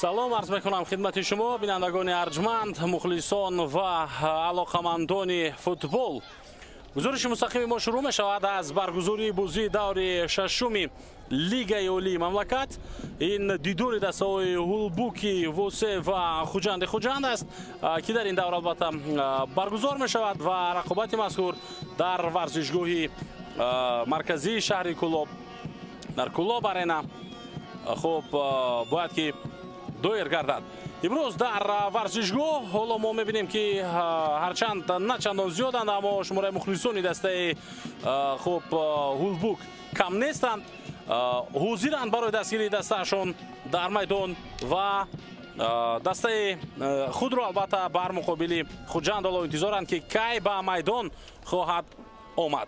Салом арз мекунам хидмати шумо, бинандагони арҷманд, мухлисон ва алоқамандони футбол. Гузориши мустақими мо шурӯъ мешавад аз баргузории бозии даври шашуми Лигаи Олии мамлакат. Ин дидори дастаҳои Ҳулбуки Восе ва Хуҷанди Хуҷанд аст, ки дар ин давр албатта баргузор мешавад ва рақобати мазкур дар варзишгоҳи марказии шаҳри Кӯлоб, дар Кӯлоб Арена, хуб бояд ки доир гардад. Имрӯз дар варзишгоҳ ҳоло мо мебинем, ки ҳарчанд на чандон зиёданд, аммо шумораи мухлисони дастаи хуб Ҳулбук кам нестанд. Ҳозиранд барои дастгирии дастаашон дар майдон ва дастаи худро албатта бар муқобили Хуҷанд ҳоло интизоранд, ки кай ба майдон хоҳад омад.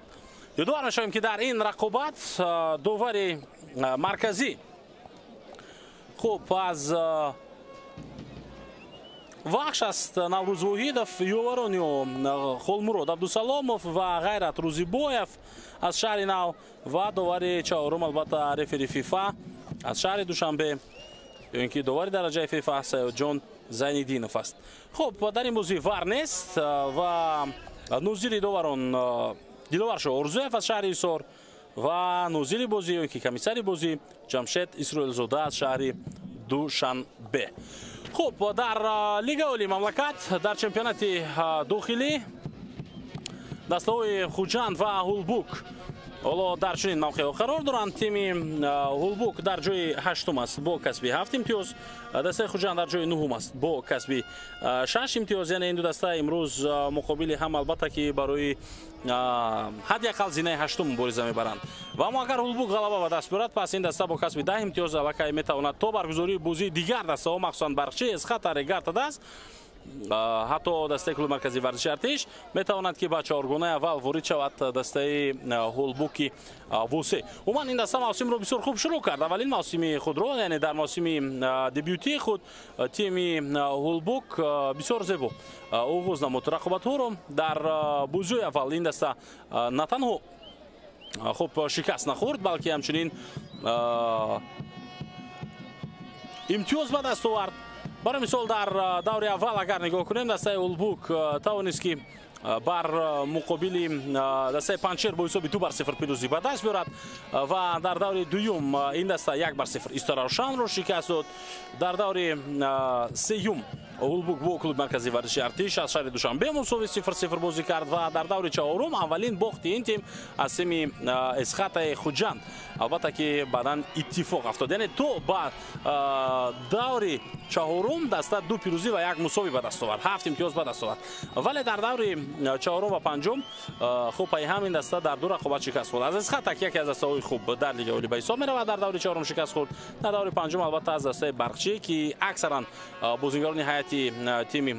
Ёдовар мешавем, ки дар ин рақобат довари марказӣ хуб аз Вахш аст Наврӯз Воҳидов, ёварони ӯ Холмурод Абдусаломов ва Ғайрат Рӯзибоев аз шаҳри Нав ва довари чаҳорум албатта рефери ФИФА аз шаҳри Душанбе, ё ин ки довари дараҷаи ФИФА Саёдҷон Зайниддинов аст. Хуб, дар ин бозӣ вар нест ва нозири доварон Диловаршо Орзуев аз шаҳри Ҳисор ва нозири бозӣ ё ки комиссари бозӣ Ҷамшед Исроилзода аз шаҳри Душанбе. Хуб, дар Лигаи Олии мамлакат дар чемпионати дохилӣ дастаҳои Хуҷанд ва Ҳулбук ҳоло дар чунин мавқеъ қарор доранд. Тими Ҳулбук дар ҷои ҳаштум аст бо касби 7 имтиёз, дастаи Хуҷанд дар ҷои нуҳум аст бо касби 6 имтиёз. Яъне ин ду даста имрӯз муқобили ҳам албатта ки барои ҳадди ақал зинаи ҳаштум мубориза мебаранд. Ва аммо агар Ҳулбук ғалаба ба даст биёрад, пас ин даста бо касби 10 имтиёз аллакай метавонад то баргузории бозии дигар дастаҳо, махсусан Барқчи, Эсхата, Регар-ТадАЗ, ҳатто дастаи клуби марказии варзиши Артиш метавонад ки ба чаҳоргонаи аввал ворид шавад дастаи Ҳулбуки Восе. Умуман ин даста мавсимро бисёр хуб шурӯъ кард. Аввалин мавсими худро, яъне дар мавсими дебютии худ тими Ҳулбук бисёр зебо оғоз намуд рақобатҳоро. Дар бозиҳои аввал ин даста на танҳо хуб шикаст нахӯрд, балки ҳамчунин имтиёз ба даст овард. Барои мисол дар даври аввал агар нигоҳ кунем, дастаи Ҳулбук тавонист ки бар муқобили дастаи Панҷшер бо ҳисоби 2-0 пирӯзӣ ба даст биёрад ва дар даври дуюм ин даста 1-0 Истаравшанро шикаст дод. Дар даври сеюм Ҳулбук бо клуби марказии варзиши Артиш аз шаҳри Душанбе мусови 0-0 бозӣ кард ва дар даври чаҳорум аввалин бохти ин тим аз тими Эсхатаи Хуҷанд албатта ки баъдан иттифоқ афтод. Яъне то ба даври чаҳорум даста 2 пирӯзӣ ва 1 мусовӣ ба даст овард, 7 имтиёз ба даст овард. Вале дар даври чаҳорум ва панҷум хуб пайи ҳамин даста дар ду рақобат шикаст хӯрд. Аз Эсхата яке аз дастаҳои хуб дар Лигаи Олӣ ба ҳисоб меравад, дар даври чаҳорум шикаст хӯрд. Дар даври панҷум албатта аз дастаи Барқчӣ, ки аксаран бозигарони ҳайати тими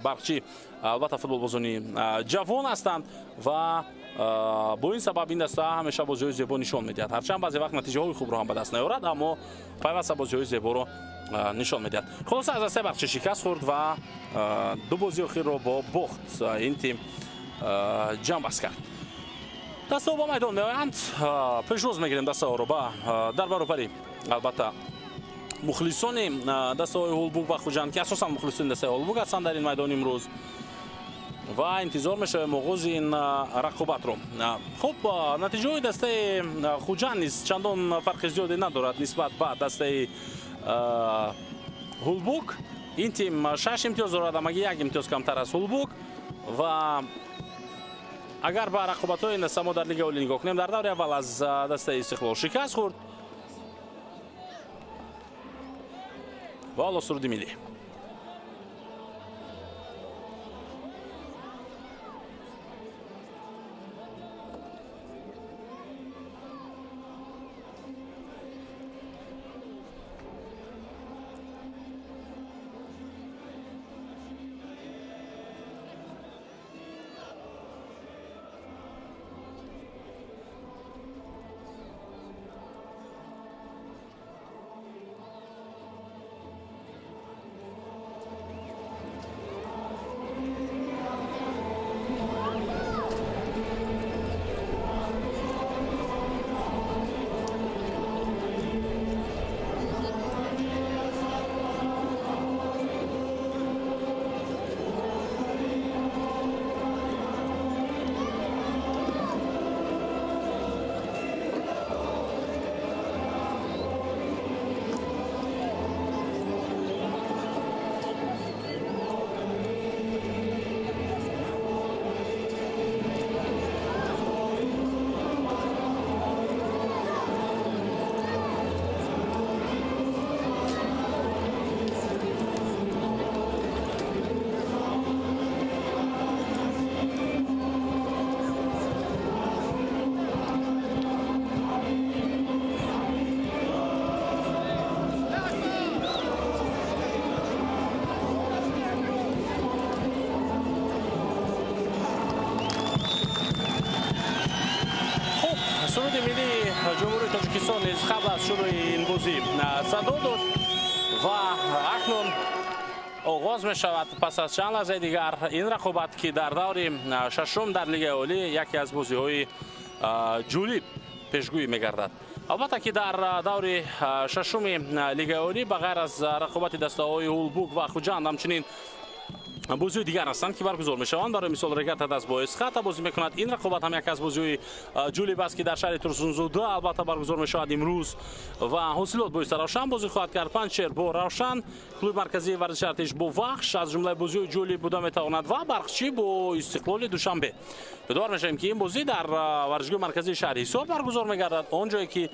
Барқчӣ албатта футболбозони ҷавон ҳастанд ва бо ин сабаб ин даста ҳамеша бозиҳои зебо нишон медиҳад. Ҳарчанд баъзе вақт натиҷаҳои хубро ҳам ба даст наёрад, аммо пайваста бозиҳои зеборо нишон медиҳад. Хулоса аз дастаи Барқчӣ шикаст хӯрд ва ду бозии охирро бо бохт ин тим ҷамъбаст кард. Дастаҳо ба майдон меоянд. Пешвоз мегирем дастаҳоро дар баробари албатта мухлисони дастаҳои Ҳулбук ва Хуҷанд, ки асосан мухлисони дастаи Ҳулбук ҳастанд дар ин майдон имрӯз ва интизор мешавем оғози ин рақобатро. Хуб, натиҷаҳои дастаи Хуҷанд низ чандон фарқи зиёде надорад нисбат ба дастаи Ҳулбук. Ин тим 6 имтиёз дорад, амаги 1 имтиёз камтар аз Ҳулбук. Ва агар ба рақобатҳои ин даста мо дар Лигаи Олӣ нигоҳ кунем, дар даври аввал аз дастаи Истиқлол шикаст хӯрд ва ҳоло суруди миллӣ. Суруди миллии Ҷумҳурии Тоҷикистон низ қабл аз шурӯи ин бозӣ садо дод ва акнун оғоз мешавад пас аз чанд лаҳзаи дигар ин рақобат, ки дар даври шашум дар Лигаи Олӣ яке аз бозиҳои ҷолиб пешгӯӣ мегардад. Албатта ки дар даври шашуми Лигаи Олӣ ба ғайр аз рақобати дастаҳои Ҳулбук ва Хуҷанд ҳамчунин бозиҳои дигар ҳастанд, ки баргузор мешаванд. Барои мисол, Регата даст бо Эсхата бозӣ мекунад. Ин рақобат ҳам яке аз бозиҳои ҷолиб аст, ки дар шаҳри Турсунзода албатта баргузор мешавад имрӯз ва Ҳосилот бо Равшан бозӣ хоҳад кард. Панҷшер бо Равшан, клуби марказии варзиши Артиш бо Вахш аз ҷумлаи бозиҳои ҷолиб буда метавонад ва Барқчӣ бо Истиқлоли Душанбе. Бедор мешавем, ки ин бозӣ дар варзишгоҳи марказии шаҳри Ҳисор баргузор мегардад, он ҷое ки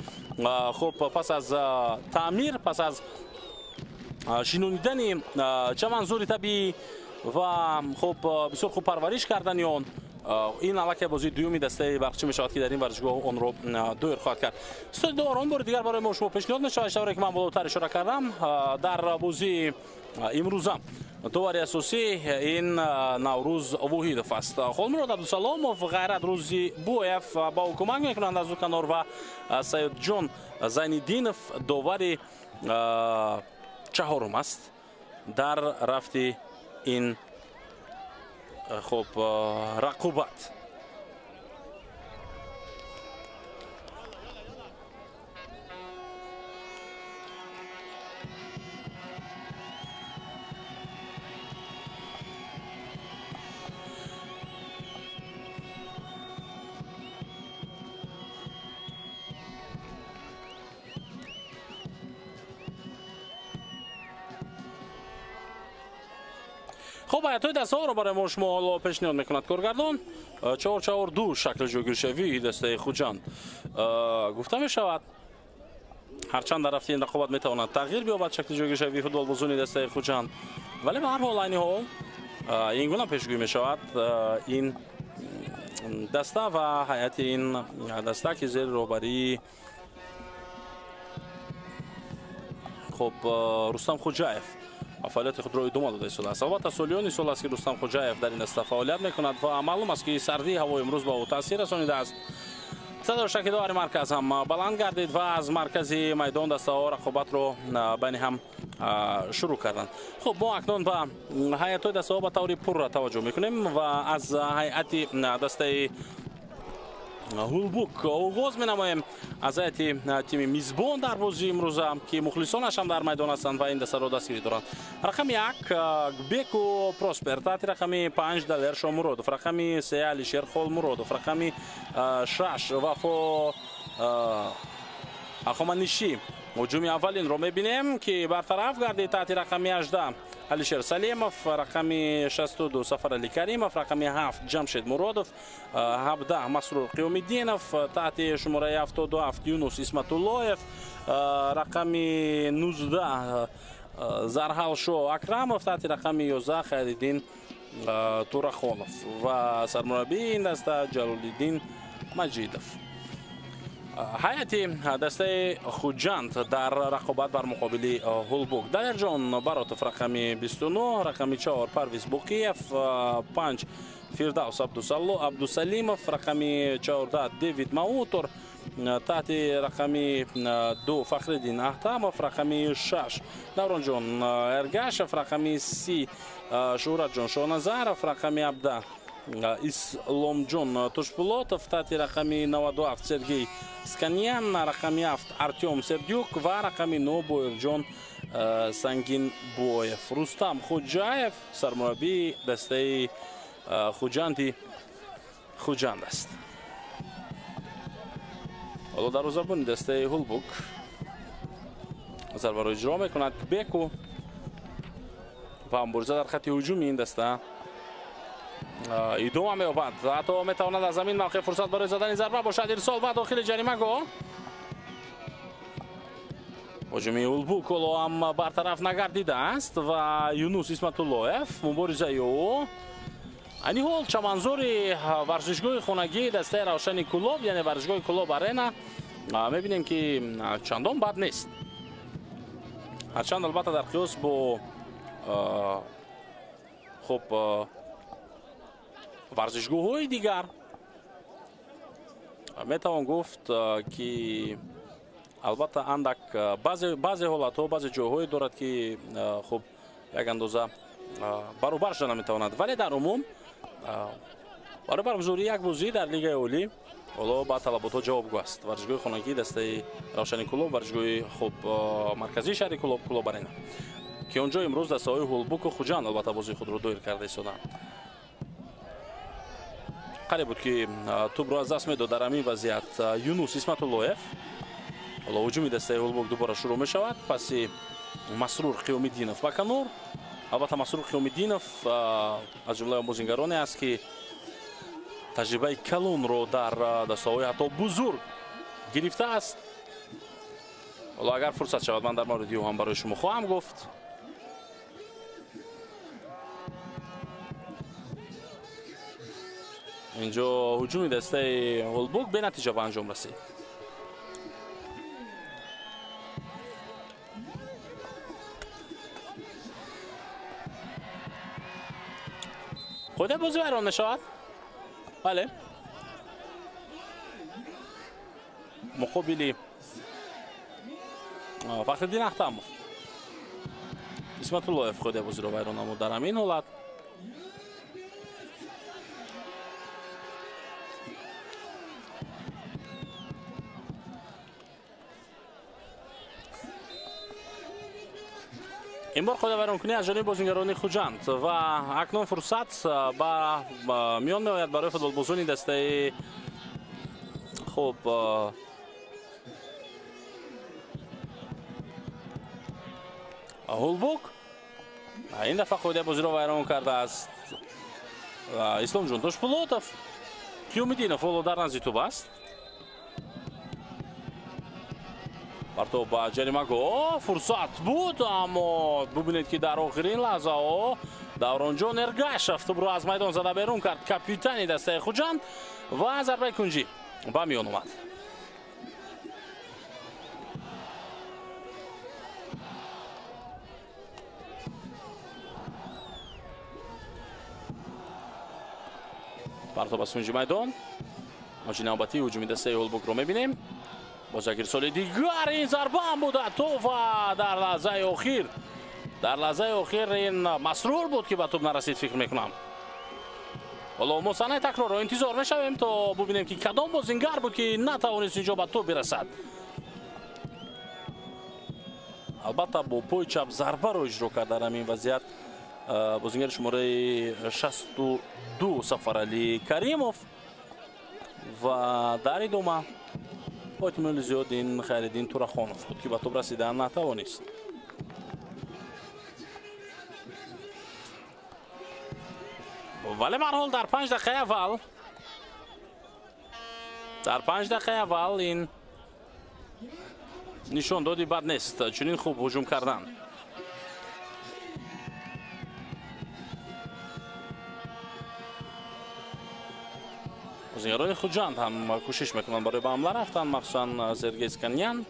хуб пас аз таъмир, пас аз шинонидани чаманзори табиӣ ва хуб бисёр хуб парвариш кардани он, ин аллакай бозии дуюми дастаи Барқчӣ мешавад, ки дар ин варзишгоҳ онро доир хоҳад кард. Стои доварон бори дигар барои мо шумо пешниҳод мешавад. Тавре ки ман болотар ишора кардам, дар бозии имрӯза довари асосӣ ин Наврӯз Воҳидов аст. Холмурод Абдусаломов, Ғайрат Рӯзибоев ба ӯ кӯмак мекунанд аз ду канор ва Саидҷон Зайниддинов довари чаҳорум аст дар рафти ин хуб рақобат. Хуб, ҳайатҳои дастаҳоро барои мо шумо ҳоло пешниҳод мекунад коргардон. 4-4-2 шакли ҷойгиршавии дастаи Хуҷанд гуфта мешавад. Ҳарчанд дар рафти ин рақобат метавонад тағйир биёбад шакли ҷойгиршавии футболбозони дастаи Хуҷанд, вале ба ҳар ҳол айни ҳол ин гуна пешгӯӣ мешавад ин даста ва ҳайати ин даста, ки зери роҳбарии хуб Рустам Хоҷаев фаъолияти худро идома дода истодааст. Албатта солиёни сол аст, ки Рустам Хоҷаев дар ин даста фаъолият мекунад ва маълум аст, ки сардии ҳаво имрӯз ба ӯ таъсир расонидааст. Садо шакли довари марказ ҳам баланд гардид ва аз маркази майдон дастаҳо рақобатро байни ҳам шурӯъ карданд. Хуб, мо акнун ба ҳайатҳои дастаҳо ба таври пурра таваҷҷӯҳ мекунем ва аз ҳайати дастаи Ҳулбук оғоз менамоем. Аз ҳайати тими мизбон дар бозии имрӯза, ки мухлисонаш ҳам дар майдон ҳастанд ва ин дастаро дастгирӣ доранд. Рақами 1 Беку Проспер, таҳти рақами 5 Далер Шомуродов, рақами 3 Алишер Холмуродов, рақами 6 Вафо Ахоманишӣ. Ҳуҷуми аввалинро мебинем, ки бартараф гардид таҳти рақами 18 Алишер Салемов, рақами 62 Сафарали Каримов, рақами 7 Ҷамшед Муродов, 17 Масрур Қиёмиддинов, таҳти шумораи 77 Юнус Исматуллоев, рақами 19 Зарҳалшо Акрамов, таҳти рақами 11 Хайриддин Турахонов ва сармураббии ин даста Ҷалолиддин Маҷидов. Ҳайати дастаи Хуҷанд дар рақобат бар муқобили Ҳулбук: Далерҷон Баротов рақами 29, рақами 4 Парвиз Буқиев, 5 Фирдавс Абдусалимов, рақами 14 Дэвид Маутор, таҳти рақами 2 Фахриддин Аҳтамов, рақами 6 Давронҷон Эргашев, рақами 30 Шӯҳратҷон Шоназаров, рақами 17 Исломҷон Тошпулотов, таҳти рақами 97 Сергей Сканьян, рақами 7 Артём Сердюк ва рақами 9 Боирҷон Сангинбоев. Рустам Хоҷаев сармураббии дастаи Хуҷанди Хуҷанд аст. Ҳоло дарвозабони дастаи Ҳулбук зарбаро иҷро мекунад Беку ва мубориза дар хатти ҳуҷуми ин даста идома меёбад. Ҳатто метавонад аз замин мавқеъ фурсат барои задани зарба бошад. Ирсол ва дохили ҷаримагоҳ. Ҳуҷуми Ҳулбук ҳоло ҳам бартараф нагардидааст ва Юнус Исматуллоев муборизаи ӯ айни ҳол чаманзори варзишгоҳи хонагии дастаи Равшани Кӯлоб, яъне варзишгоҳи Кӯлоб Арена, мебинем, ки чандон бад нест. Ҳарчанд албатта дар қиёс бо хуб варзишгоҳҳои дигар Метавон гуфт, ки албатта андак баъзе ҳолатҳо, баъзе ҷойҳое дорад, ки хуб як андоза баробар шуда наметавонад, вале дар умум барои баргузории як бозӣ дар Лигаи Олӣ ҳоло ба талаботҳо ҷавобгӯ аст. Варзишгоҳи хонагии дастаи Равшани Кӯлоб, варзишгоҳи хуб марказии шаҳри Кӯлоб, Кӯлоб Арена, ки он ҷо имрӯз дастаҳои Ҳулбуку Хуҷанд албатта бозии худро доир карда истоданд. Қариб буд, ки тӯбро аз даст медод дар ҳамин вазъият Юнус Исматуллоев. Ҳоло ҳуҷуми дастаи Ҳулбук дубора шурӯъ мешавад. Паси Масрур Қиёмиддинов ба канор. Албатта Масрур Қиёмиддинов аз ҷумлаи бозингароне аст, ки таҷрибаи калонро дар дастаҳои ҳатто бузург гирифтааст. Ҳоло агар фурсат шавад, ман дар мавриди ӯ ҳам барои шумо хоҳам гуфт. Инҷо ҳуҷуми дастаи Ҳулбук бенатиҷа ба анҷом расид. Қоидаи бозӣ вайрон мешавад. Бале, муқобили Фахриддин Ахтамов Исматуллоев қоидаи бозиро вайрон намуд дар ҳамин ҳолат. Ин бор қоида вайронкунӣ аз ҷониби бозингарони Хуҷанд ва акнун фурсат ба миён меояд барои футболбозони дастаи хуб Ҳулбук. Ин дафъа қоидаи бозиро вайрон кардааст Исломҷон Тошпулотов. Қиёмиддинов ҳоло дар назди тӯб аст. Партов ба ҷаримагоҳ, фурсат буд, аммо бубинед, ки дар охирин лаҳзаҳо Давронҷон Эргашев тӯбро аз майдон зада берун кард, капитани дастаи Хуҷанд, ва зарбаи кунҷӣ ба миён омад. Партов аз кунҷи майдон. Мавҷи навбатии ҳуҷуми дастаи Ҳулбукро мебинем. Боз як ирсоли дигар, ин зарба ҳам буда тӯб ва дар лаҳзаи охир ин Масрур буд, ки ба тӯб нарасид, фикр мекунам. Ҳоло мо саҳнаи такрорро интизор мешавем, то бубинем, ки кадом бозингар буд, ки натавонист инҷо ба тӯб бирасад. Албатта бо пои чап зарбаро иҷро кард дар ҳамин вазъият бозингари шумораи 62 Сафаралӣ Каримов ва дар идома бо эҳтимоли зиёд ин Хайриддин Турахонов буд, ки ба тӯб расидан натавонист. Вале ба ҳар ҳол дар 5 дақиқаи аввал, ин нишон доди бад нест, чунин хуб ҳуҷум кардан. Бозингарони Хуҷанд ҳам кӯшиш мекунанд барои ба ҳамла рафтан, махсусан Сергей Сканян,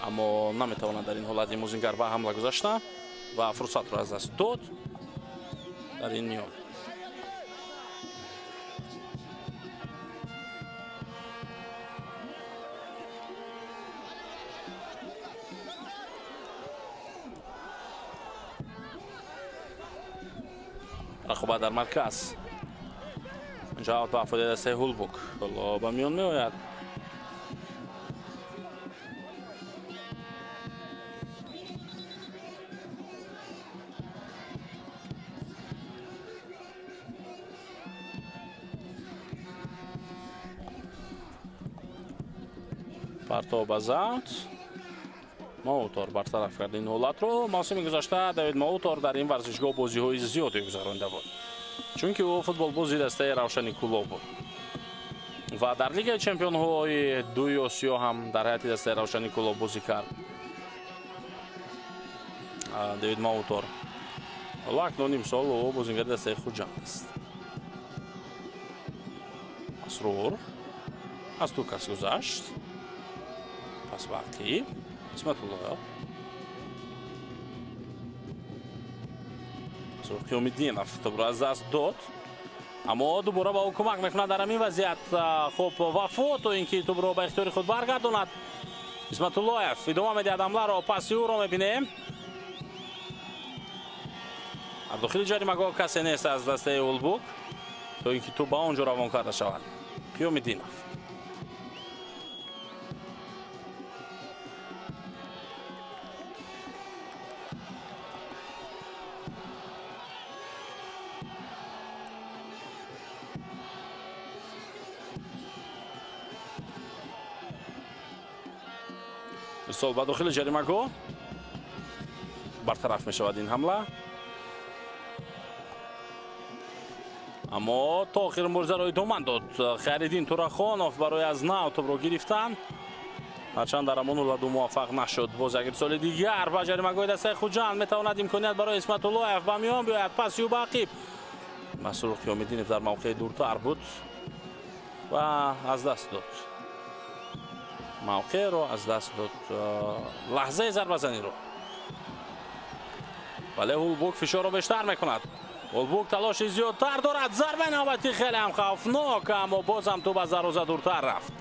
аммо наметавонад дар ин ҳолат ин бозингар ба ҳамла гузашта ва фурсатро аз даст дод дар ин миён. Рақобат дар марказ. Инҷо ба фоидаи дастаи Ҳулбук ҳоло ба миён меояд. Партов ба завт. Маутор бартараф кард ин ҳолатро. Мавсими гузашта Давид Маутор дар ин варзишгоҳ бозиҳои зиёде гузаронда буд, чунки ӯ футболбози дастаи Равшани Кӯлоб буд ва дар Лигаи чемпионҳои дуи Осиё ҳам дар ҳайати дастаи Равшани Кӯлоб бозӣ кард Давид Маутор. Ҳоло акнун имсол ӯ бозингари дастаи Хуҷанд аст. Масрур аз ду кас гузашт, пас ба ақиб Исматуллоев. Масрур Қиёмиддинов тӯбро аз даст дод. Аммо дубора ба ӯ кӯмак мекунад дар ҳамин вазъият. Хуб, Вафо то ин ки тӯбро ба ихтиёри худ баргардонад. Исматуллоев идома медиҳад ҳамларо, паси ӯро мебинем. Дар дохили ҷаримагоҳ касе нест аз дастаи Улбук то ин ки тӯб ба он ҷо равон карда шавад. Қиёмиддинов. Ирсол ба дохили ҷаримагоҳ, бартараф мешавад ин ҳамла. Аммо то охир муборизаро идома дод Хайриддин Турахонов барои аз нав тӯбро гирифтан. Ҳарчанд дар ҳамон ҳолат ӯ муваффақ нашуд. Боз як ирсоли дигар ба ҷаримагоҳи дастаи Хуҷанд метавонад имконият барои Исматуллоев ба миён биёяд. Паси ӯ ба ақиб. Масрур Қиёмиддинов дар мавқеи дуртар буд ва аз даст дод. Мавқеъро аз даст дод, лаҳзаи зарбазаниро. Вале Ҳулбук фишорро бештар мекунад. Ҳулбук талоши зиёдтар дорад. Зарбаи навбатӣ хеле ҳам хавфнок, аммо боз ҳам тӯб аз дарвоза дуртар рафт.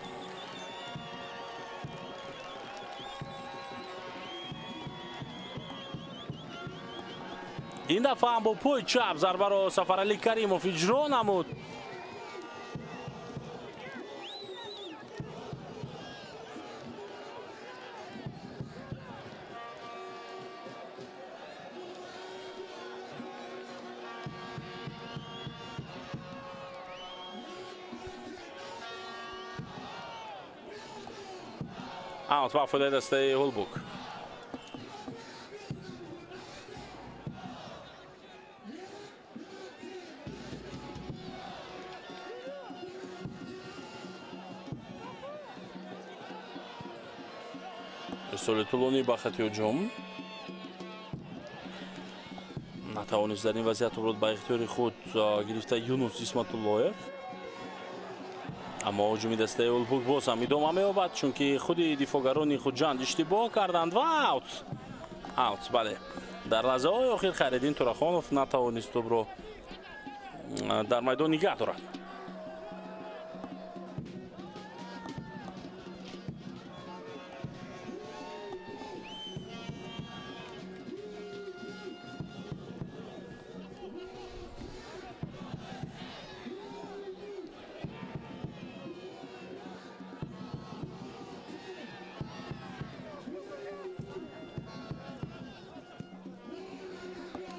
Ин дафъа ҳам бо пои чап зарбаро Сафаралӣ Каримов иҷро намуд. Аут ба фоидаи дастаи Ҳулбук. Ирсоли тӯлонӣ ба хати ҳуҷум. Натавонист дар ин вазъият тӯбро ба ихтиёри худ гирифта Юнус Исматуллоев. Аммо ҳуҷуми дастаи Ҳулбук боз ҳам идома меёбад, чунки худи дифоъгарони Хуҷанд иштибоҳ карданд ва аут. Аут, бале. Дар лаҳзаҳои охир Хайриддин Турахонов натавонист тӯбро дар майдон нигаҳ дорад.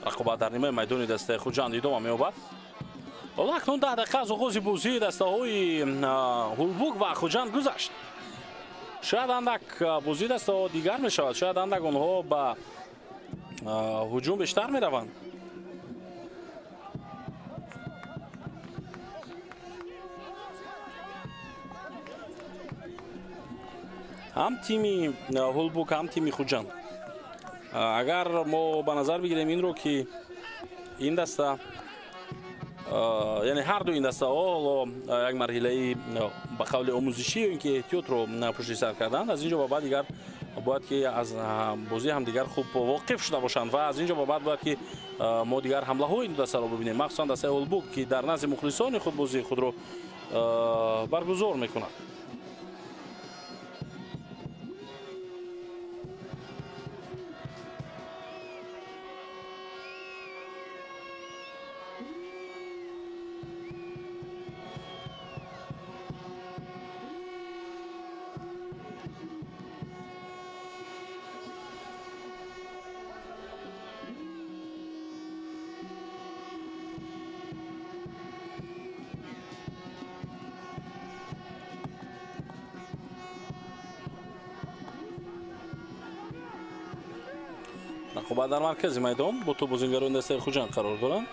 Рақобат дар нимаи майдони дастаи Хуҷанд идома меёбад. Ҳоло акнун 10 дақиқа аз оғози бозии дастаҳои Ҳулбук ва Хуҷанд гузашт. Шояд андак бозии дастаҳо дигар мешавад, шояд андак онҳо ба ҳуҷум бештар мераванд. Ҳам тими Ҳулбук, ҳам тими Хуҷанд. Агар мо ба назар бигирем инро, ки ин даста, яъне ҳар ду ин дастаҳо ҳоло як марҳилаи ба қавли омӯзишӣ ё ин ки эҳтиётро пушти сар карданд, аз ин ҷо ба баъд дигар бояд ки аз бозии ҳамдигар хуб воқиф шуда бошанд ва аз ин ҷо ба баъд бояд ки мо дигар ҳамлаҳои ин дастаро бибинем, махсусан дастаи Ҳулбук, ки дар назди мухлисони худ бозии худро баргузор мекунад. Рақобат дар маркази майдон бо тӯббозингарони дастаи Хуҷанд қарор доранд.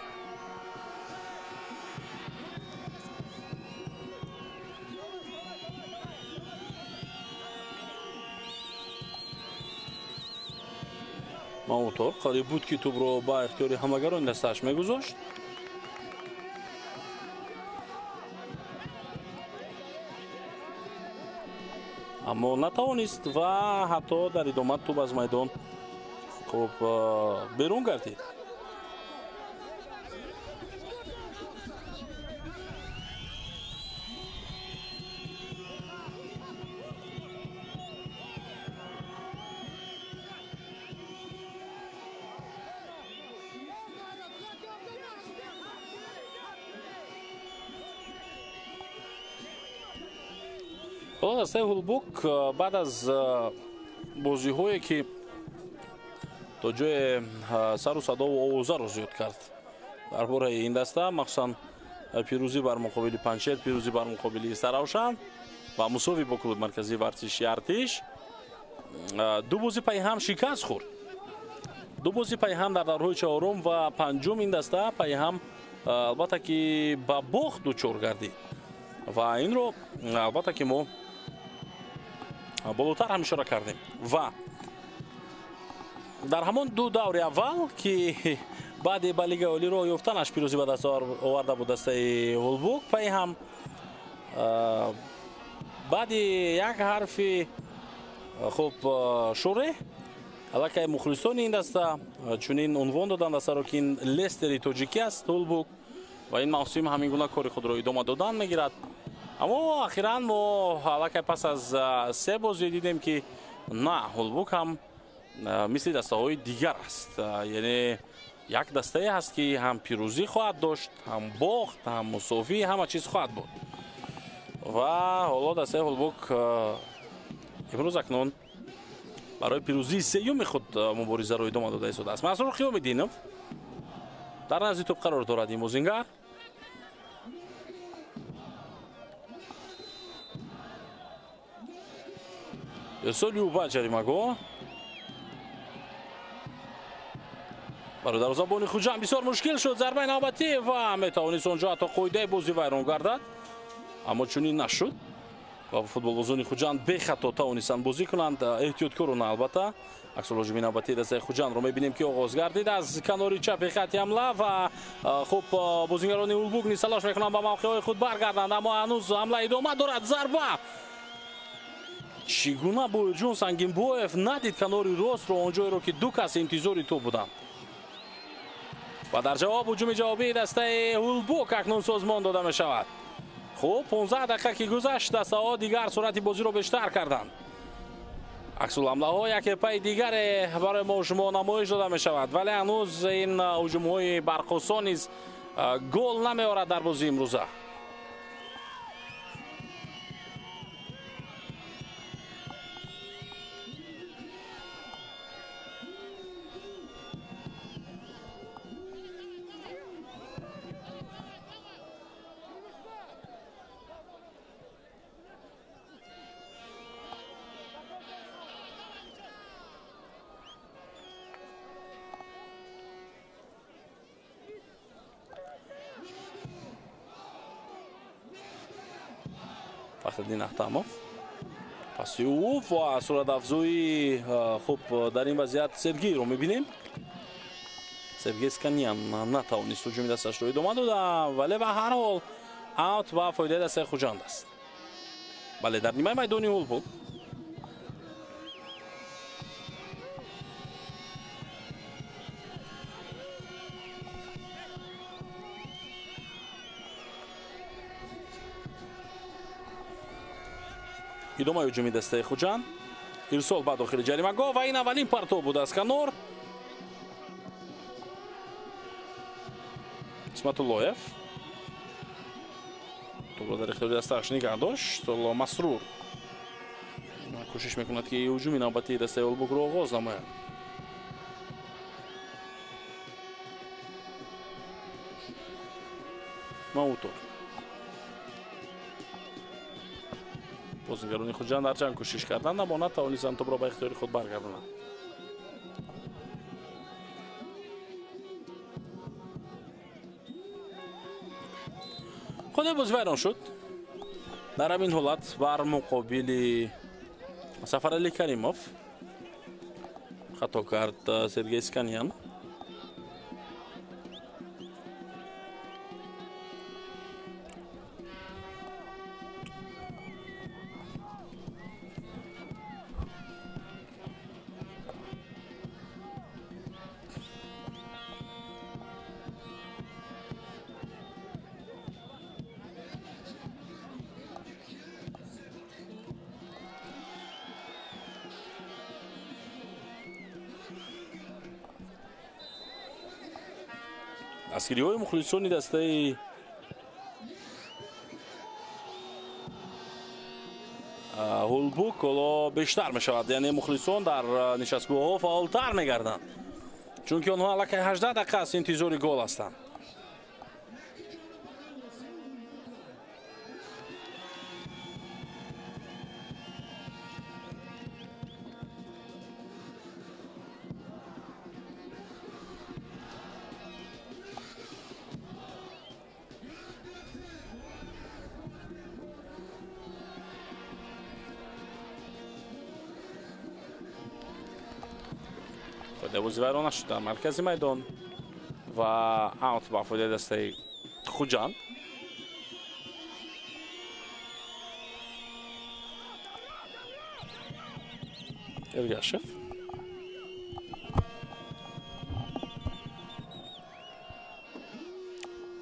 Маутор қариб буд, ки тӯбро ба ихтиёри ҳамагарони дастааш мегузошт. Аммо натавонист ва ҳатто дар идома тӯб аз майдон хуб берун гардид. Ҳоло дастаи Ҳулбук баъд аз бозиҳое ки то ҷое сару садову овозаро зиёд кард дар бораи ин даста, махсусан пирӯзӣ бар муқобили Панҷшер, пирӯзӣ бар муқобили Саравшан ва мусовӣ бо клуби марказии варзиши Артиш, ду бозӣ пайҳам шикаст хӯрд. Ду бозӣ пайҳам дар даврҳои чаҳорум ва панҷум ин даста пайҳам албатта ки ба бохт дучор гардид ва инро албатта ки мо болотар ҳам ишора кардем. Ва дар ҳамон ду даври аввал ки баъди ба Лигаи Олӣ роҳ ёфтанаш пирӯзӣ ба даст оварда буд дастаи Ҳулбук, пайҳам баъди як ҳарфи хуб шӯре аллакай мухлисони ин даста чунин унвон доданд дастаро ки ин Лестери тоҷикӣ аст Ҳулбук ва ин мавсим ҳамин гуна кори худро идома додан мегирад. Аммо охиран мо аллакай пас аз се бозӣ дидем ки на, Ҳулбук ҳам мисли дастаҳои дигар аст, яъне як дастае ҳаст ки ҳам пирӯзӣ хоҳад дошт, ҳам бохт, ҳам мусовӣ, ҳама чиз хоҳад буд. Ва ҳоло дастаи Ҳулбук имрӯз акнун барои пирӯзии сеюми худ муборизаро идома дода истодааст. Мансур Қиёмиддинов дар назди тӯб қарор дорад ин бозингар. Ирсоли ӯ ба ҷаримагоҳ барои дарвозабони Хуҷанд бисёр мушкил шуд. Зарбаи навбатӣ ва метавонист он ҷо ҳатто қоидаи бозӣ вайрон гардад, аммо чунин нашуд ва футболбозони Хуҷанд бехато тавонистанд бозӣ кунанд, эҳтиёткорона албатта. Аксулҳуҷуми навбатии дастаи Хуҷандро мебинем ки оғоз гардид аз канори чапи хати ҳамла ва хуб бозингарони Ҳулбук низ талош мекунанд ба мавқеъҳои худ баргарданд, аммо ҳанӯз ҳамла идома дорад. Зарба чӣ гуна Боирҷон Сангинбоев надид канори ростро, он ҷойро ки ду кас интизори тӯб буданд. Ва дар ҷавоб ҳуҷуми ҷавобии дастаи Ҳулбук акнун созмон дода мешавад. Хуб, 15 дақиқа ки гузашт, дастаҳо дигар суръати бозиро бештар карданд. Аксулҳамлаҳо яке пайи дигаре барои мо шумо намоиш дода мешавад, вале ҳанӯз ин ҳуҷумҳои барқосон низ гол намеорад дар бозии имрӯза. Фахриддин Ахтамов паси ӯ ва суратафзои хуб дар ин вазъият Сергейро мебинем. Сергей Сканян натавонист ҳуҷуми дасташро идома дода, вале ба ҳар ҳол аут ба фоидаи дастаи Хуҷанд аст. Бале, дар нимаи майдони Ҳулбук идомаи ҳуҷуми дастаи Хуҷанд, ирсол ба дохили ҷаримагоҳ ва ин аввалин партов буд аз канор. Исматуллоев тӯбро дар ихтиёри дастааш нигаҳ дошт. Масрур кӯшиш мекунад ки ҳуҷуми навбатии дастаи Ҳулбукро оғоз намояд. Маутор бозингарони Хуҷанд ҳарчанд кӯшиш карданд, аммо натавонистанд тӯбро ба ихтиёри худ баргардонанд. Худи бозӣ вайрон шуд. Дар ҳамин ҳолат бар муқобили Сафарали Каримов хато кард Сергей Сканян. Дастгириҳои мухлисони дастаи Ҳулбук ҳоло бештар мешавад, яъне мухлисон дар нишастгоҳҳо фаъолтар мегарданд, чунки онҳо аллакай 18 дақиқа аст интизори гол ҳастанд. Бозӣ вайрон нашуд дар маркази майдон ва аут ба фоидаи дастаи Хуҷанд. Эргашев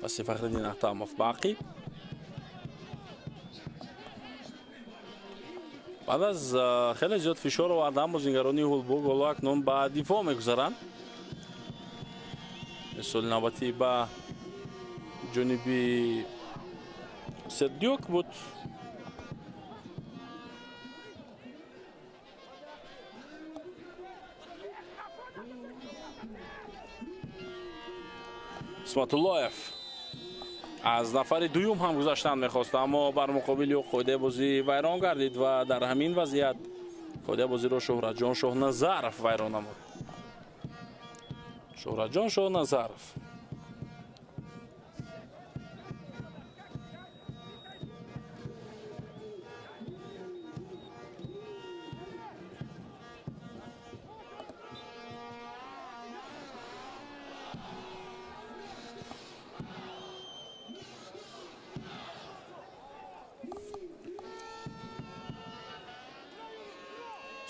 паси Фахриддин Ахтамов ба ақиб. Баъд аз хеле зиёд фишор овардан бозингарони Ҳулбук ҳоло акнун ба дифоъ мегузаранд. Мисоли навбатӣ ба ҷониби Сердюк буд. Исматуллоев аз нафари дуюм ҳам гузаштан мехост, аммо бар муқобили ӯ қоидаи бозӣ вайрон гардид ва дар ҳамин вазъият қоидаи бозиро Шӯҳратҷон Шоҳназаров вайрон намуд. Шӯҳратҷон Шоҳназаров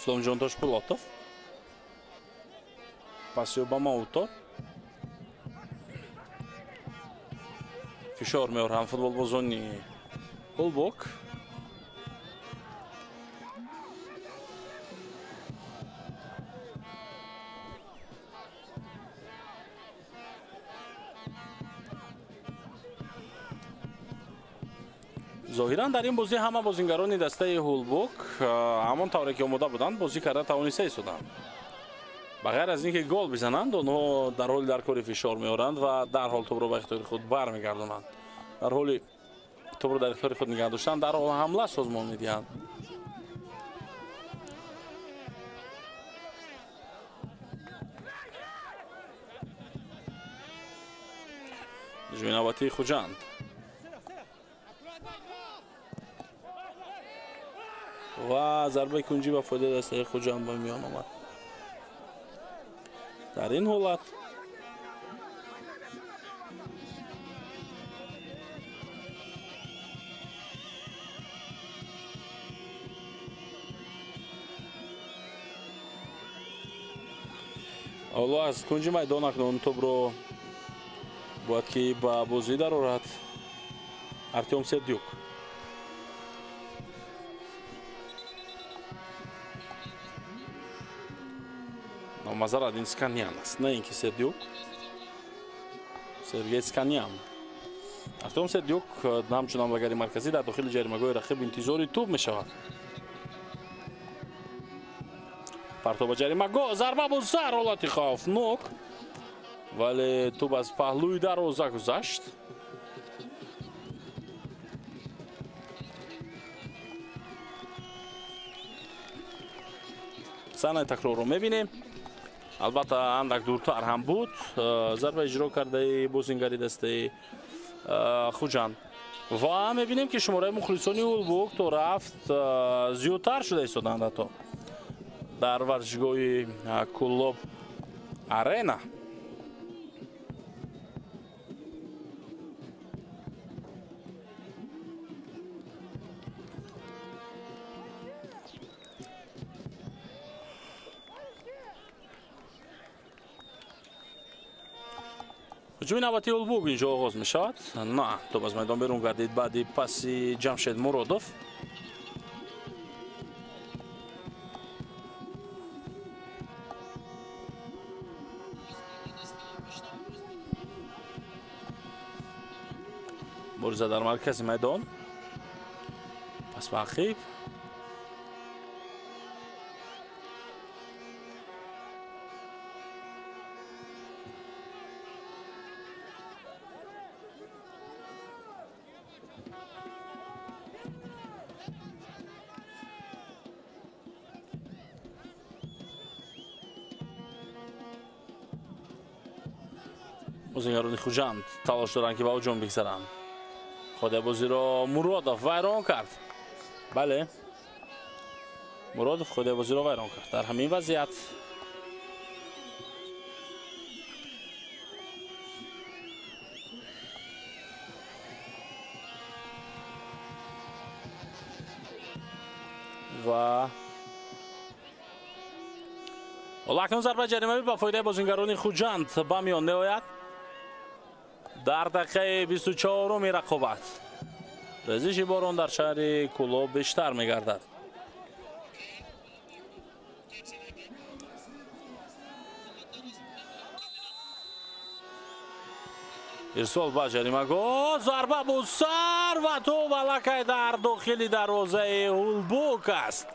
Исломҷон Тошпулотов паси ба Мауто фишор меоранд футболбозони Ҳулбук. Зоҳиран дар ин бозӣ ҳама бозингарони дастаи Ҳулбук ҳамон тавре ки омода буданд бозӣ карда тавониста истоданд. Ба ғайр аз ин ки гол бизананд, онҳо дар ҳоли дар кори фишор меоранд ва дарҳол тӯбро ба ихтиёри худ бармегардонанд. Дар ҳоли тӯбро дар ихтиёри худ нигаҳ доштан дарҳол ҳамла созмон медиҳанд. Ҳуҷуми навбатии Хуҷанд. Ва зарбаи кунҷӣ ба фоидаи дастаи Хуҷанд ба миён омад. Дар ин ҳолат ҳоло аз кунҷи майдон акнун тӯбро бояд ки ба бозӣ дарорад Артём Сердюк. Мазарат ин Сканян аст, на ин ки Сердюк. Сергей Сканян. Артём Сердюк ҳамчун ҳамлагари марказӣ дар дохили ҷаримагоҳи рақиб интизори тӯб мешавад. Партоб ба ҷаримагоҳ, зарба бо сар, ҳолати хавфнок, вале тӯб аз паҳлӯи дарвоза гузашт. Саҳнаи такрорро мебинем. Албатта андак дуртар ҳам буд зарба иҷро кардаи бозингари дастаи Хуҷанд. Ва мебинем ки шумораи мухлисони Ҳулбук то рафт зиёдтар шуда истоданд ҳатто дар варзишгоҳи Кӯлоб Арена. Ҳуҷуми навбатии Ҳулбук инҷо оғоз мешавад. На, тӯб аз майдон берун гардид баъди паси Ҷамшед Муродов. Мубориза дар маркази майдон. Пас ба ақиб. Бозингарони Хуҷанд талош доранд, ки ба ҳуҷум бигзаранд. Хода бозиро Муродов вайрон кард. Бале, Муродов хода бозиро вайрон кард. Дар ҳамин вазъият ва ҳоло акнун зарбаи ҷаримавӣ ба фоидаи бозингарони Хуҷанд ба миён меояд. Дар дақиқаи 24-уми рақобат резиши борон дар шаҳри Кӯлоб бештар мегардад. Ирсол ба ҷаримагоҳ, зарба бо сар ва тӯб аллакай дар дохили дарвозаи Ҳулбук аст.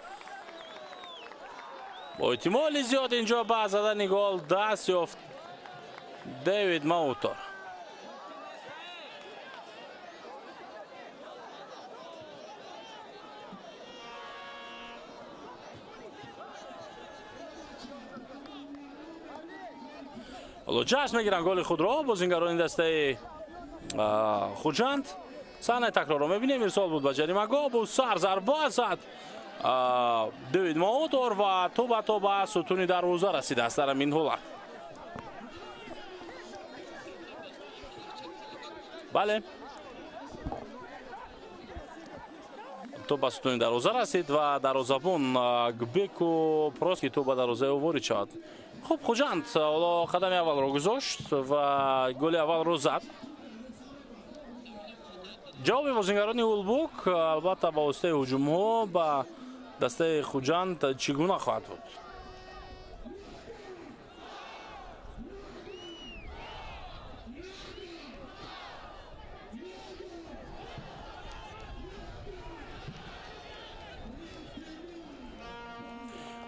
Бо эҳтимоли зиёд инҷо ба задани гол даст ёфт Дэвид Маутор. Ҳоло ҷашн мегиранд голи худро бозингарони дастаи Хуҷанд. Саҳнаи такрорро мебинем. Ирсол буд ба ҷаримагоҳ, бо сар зарба зад Дэвид Маутор ва тӯб ҳатто ба сутуни дарвоза расидааст дар ҳамин ҳолат. Бале, тӯб ба сутуни дарвоза расид ва дарвозабон Гбеку прост, ки тӯб ба дарвозаи ӯ ворид шавад. Хуб, Хуҷанд ҳоло қадами аввалро гузошт ва голи аввалро зад. Ҷавоби бозингарони Ҳулбук албатта ба воситаи ҳуҷумҳо ба дастаи Хуҷанд чӣ гуна хоҳад буд?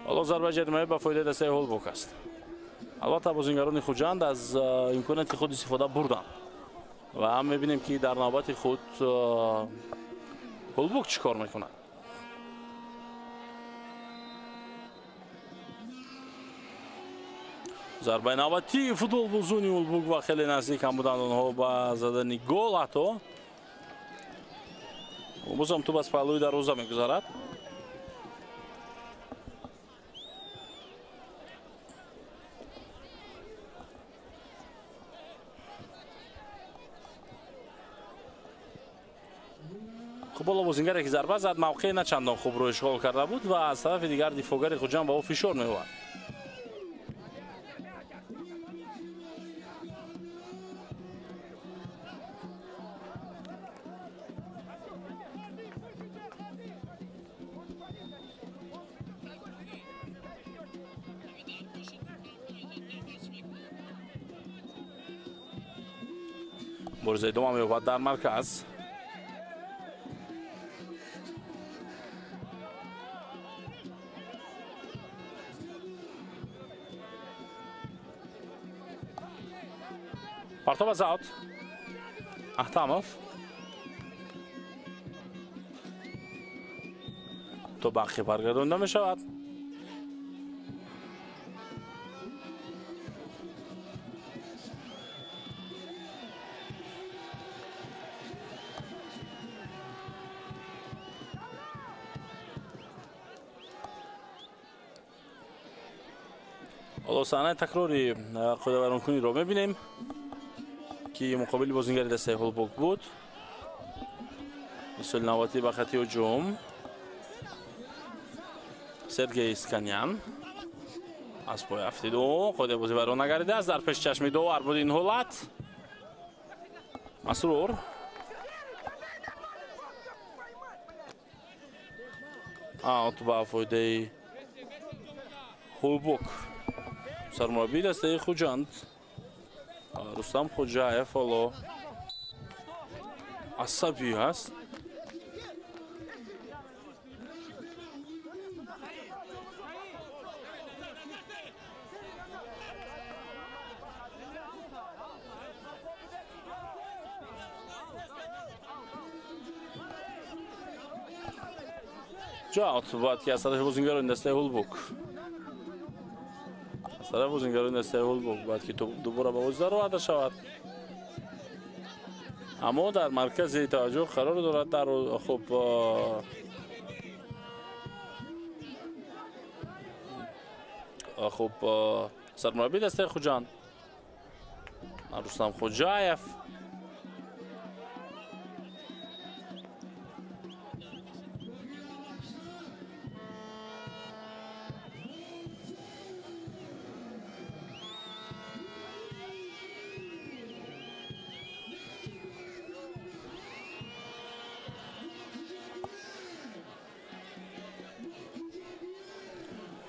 Ҳоло зарбаи ҷаримавӣ ба фоидаи дастаи Ҳулбук аст. Албатта бозингарони Хуҷанд аз имконияти худ истифода бурданд ва ҳам мебинем, ки дар навбати худ Ҳулбук чӣ кор мекунад. Зарбаи навбатии футболбозони Ҳулбук ва хеле наздик ҳам буданд онҳо ба задани гол ҳатто. Бозам тӯб аз паҳлӯи дарвоза мегузарад. Хуб, ҳоло бозингаре ки зарба зад мавқеи на чандон хубро ишғол карда буд ва аз тарафи дигар дифоъгари Хуҷанд ба ӯ фишор меовард. Мубориза идома меёбад дар марказ. Партов аз аут. Ахтамов. То бақи баргардонда мешавад. Ҳоло саҳнаи такрори қоидавайронкуниро мебинем, ки муқобили бозингари дастаи Ҳулбук буд. Мисоли навбатӣ ба хати ҳуҷум Сергей Исканян аз пой афтиду қоидаи бозӣ вайрон нагардидааст. Дар пеши чашми довар буд ин ҳолат. Масрур аут ба фоидаи Ҳулбук. Сармураббии дастаи Хуҷанд Рустам Хоҷаев ҳоло асабӣ ҳаст. Аут бояд ки аз тарафи бозингарони дастаи Ҳулбук, аз тарафи бозингарони дастаи Ҳулбук бояд ки дубора ба бозӣ дароварда шавад. Аммо дар маркази таваҷҷӯҳ қарор дорад дар хуб хуб сармураббии дастаи Хуҷанд Рустам Хоҷаев.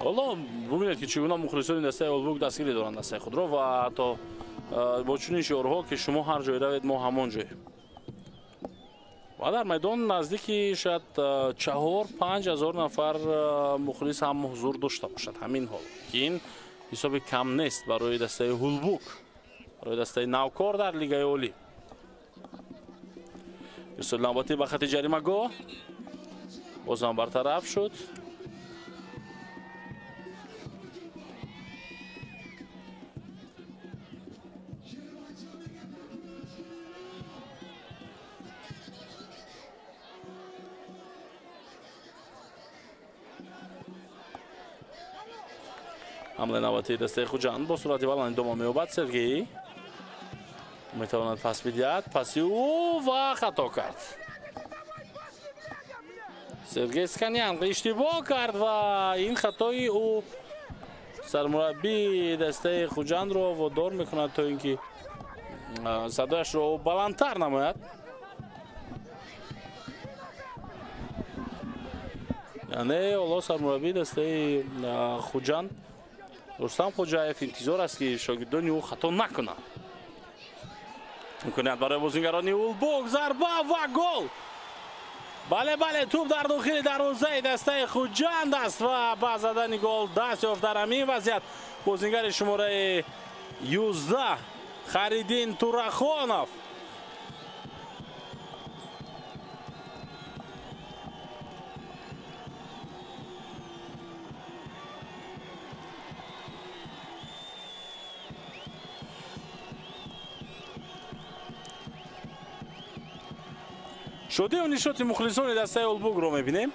Ҳоло бубинед, ки чӣ гуна мухлисони дастаи Улбук дастгирӣ доранд дастаи худро ва ҳатто бо чунин шиорҳо, ки шумо ҳар ҷой равед, мо ҳамон ҷоем. Ва дар майдон наздики шояд 4-5 ҳазор нафар мухлис ҳам ҳузур дошта бошад ҳамин ҳол, ки ин ҳисоби кам нест барои дастаи Ҳулбук, барои дастаи навкор дар Лигаи Олӣ. Ирсоли навбатӣ ба хати ҷаримагоҳ бозам бартараф шуд. Ҳамлаи навбатии дастаи Хуҷанд бо суръати баланд идома меёбад. Сергей метавонад пас бидиҳад, паси ӯ ва хато кард. Сергей Сканян иштибоҳ кард ва ин хатои ӯ сармураббии дастаи Хуҷандро водор мекунад, то ин ки садояшро баландтар намояд. Яъне ҳоло сармураббии дастаи Хуҷанд Рустам Хоҷаев интизор аст, ки шогирдони ӯ хато накунанд. Имконият барои бозингарони Улбук, зарба ва гол! Бале, бале, туп дар дохили дарвозаи дастаи Хуҷанд аст ва ба задани гол даст ёфт. Дар ҳамин вазъият бозингари шумораи 11 Харидин Турахонов. Шодию нишоти мухлисони дастаи Улбукро мебинем.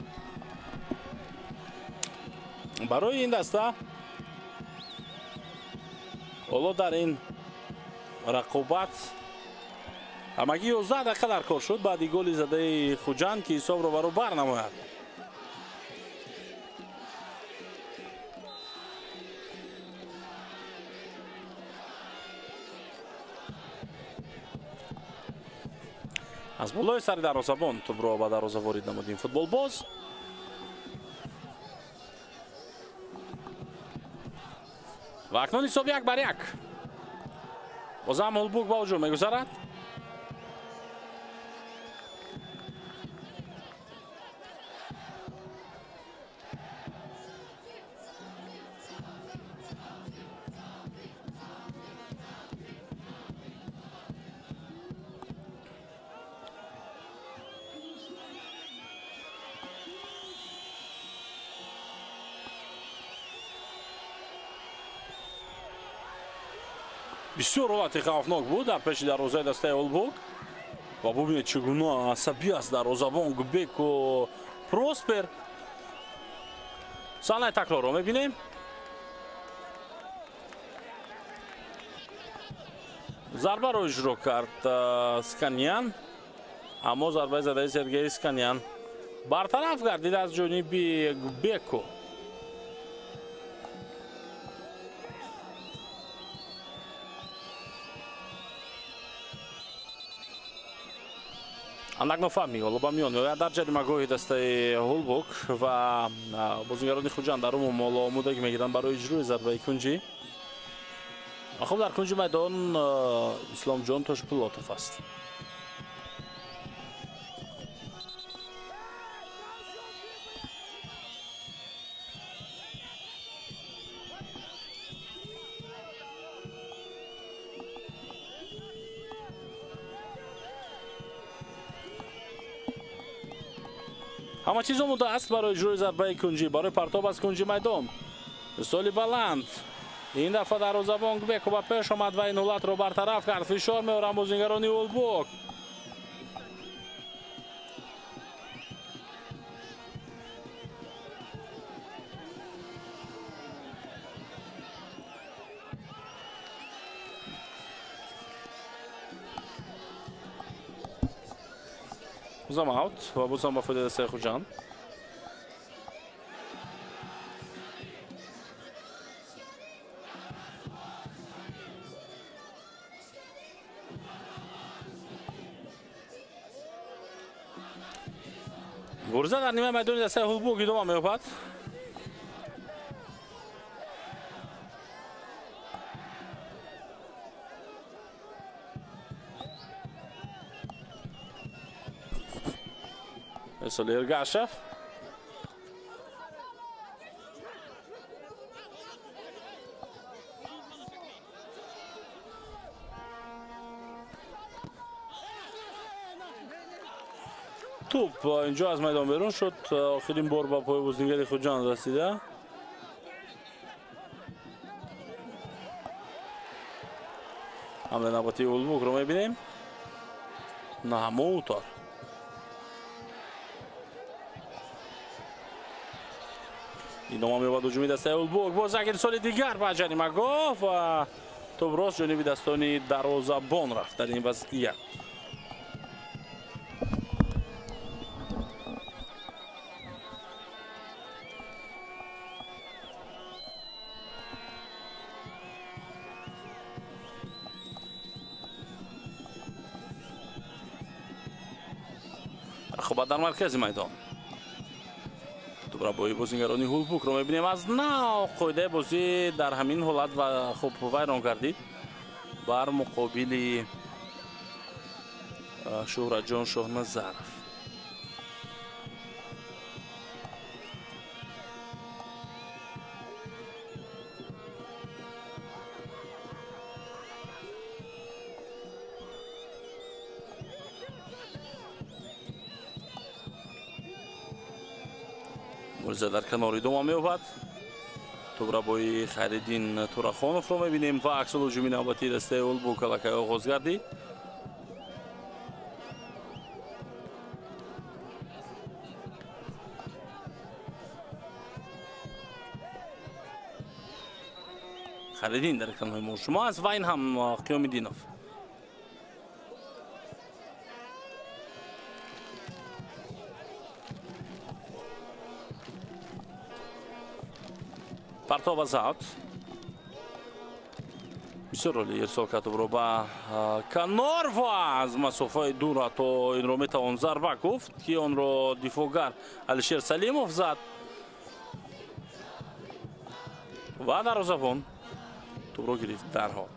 Барои ин даста ҳоло дар ин рақобат ҳамагӣ 11 дақиқа дар кор шуд баъди голи задаи Хуҷанд, ки ҳисобро баробар намояд. Аз болои сари дарвозабон тӯбро ба дарвоза ворид намуд ин футболбоз. Ва акнун ҳисоб 1-1. Бозам Улбук ба ҳуҷум мегузарад. Бисёр ҳолати хавфнок буд дар пеши дарвозаи дастаи Улбук ва бубинед, чӣ гуна асабӣ аст дарвозабон Губеку Проспер. Саҳнаи такрорро мебинем. Зарбаро иҷро кард Сканян, аммо зарбаи задаи Сергей Сканян бартараф гардид аз ҷониби Губеку. Андак нофаҳмӣ ҳоло ба миён меояд дар ҷаримагоҳи дастаи Ҳулбук ва бозингарони Хуҷанд дар умум ҳоло омодагӣ мегиранд барои иҷрои зарбаи кунҷӣ. Хуб, дар кунҷи майдон Исломҷон Тошпулотов аст. Ҳама чиз омода аст барои иҷрои зарбаи кунҷӣ, барои партоб аз кунҷи майдон. Соли баланд. Ин дафъа дарвозабон Губеку ба пеш омад ва ин ҳолатро бартараф кард. Фишор меоранд бозингарони Улбук. Бозам аут ва бозам ба фоидаи дастаи Хуҷанд. Мубориза дар нимаи майдони дастаи Ҳулбук идома меёбад. Ирсол Эргашев. Туп инҷо аз майдон берун шуд. Охирин бор ба пои бозингари Хуҷанд расида. Ҳамлаи навбатии Ҳулбукро мебинем. Наҳмутор. Идома меёбад ҳуҷуми дастаи Ҳулбук. Боз як ирсоли дигар ба ҷаримагоҳ ва туп рост ҷониби дастони дарвозабон рафт дар ин вазъият. Рақобат дар маркази майдон. Тӯпрабои бозингарони Ҳулбукро мебинем. Аз нав қоидаи бозӣ дар ҳамин ҳолат ва хуб вайрон гардид бар муқобили Шӯҳратҷон Шоҳназаров. Мубориза дар канор идома меёбад. Тӯпрабои Хайриддин Турахоновро мебинем ва аксул ҳуҷуми навбатии дастаи Ҳулбук аллакай оғоз гардид. Хайриддин дар экранҳои мо шумо аст ва ин ҳам Қиёмиддинов. Партов аз аут. Бисёр роли ирсол кард тӯбро ба канор ва аз масофаи дур ҳатто инро метавон зарба гуфт, ки онро дифоъгар Алишер Салимов зад ва дарвозабон тӯбро гирифт дарҳол.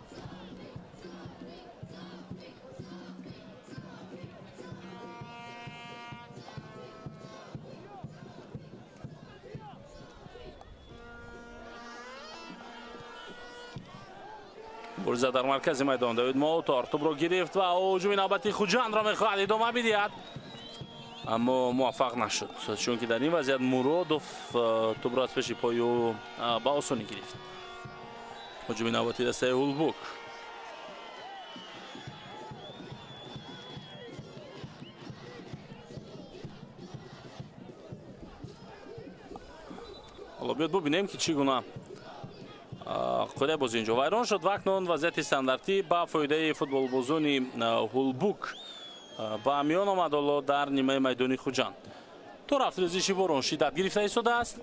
Мубориза дар маркази майдон. Давид Моутор тӯбро гирифт ва ҳуҷуми навбатии Хуҷандро мехоҳад идома бидиҳад, аммо муваффақ нашуд, чунки дар ин вазъият Муродов тӯбро аз пеши пои ӯ ба осонӣ гирифт. Ҳуҷуми навбатии дастаи Ҳулбук. Ҳоло биёд бубинем, ки чӣ гуна қоидаи бозӣ инҷо вайрон шуд ва акнун вазъияти стандартӣ ба фоидаи футболбозони Ҳулбук ба миён омад. Ҳоло дар нимаи майдони Хуҷанд то рафт резиши борон шиддат гирифта истодааст.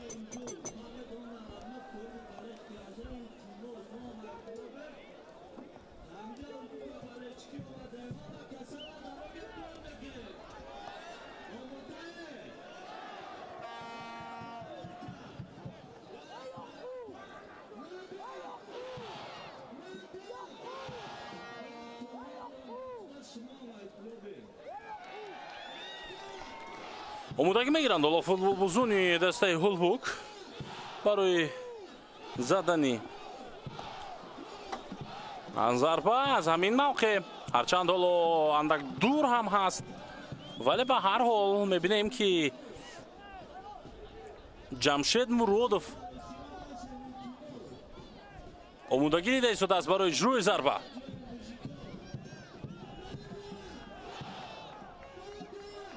Омодагӣ мегиранд ҳоло футболбозони дастаи Ҳулбук барои задани зарба аз ҳамин мавқеъ. Ҳарчанд ҳоло андак дур ҳам ҳаст, вале ба ҳар ҳол мебинем, ки Ҷамшед Муродов омодагӣ дида истодааст барои иҷрои зарба.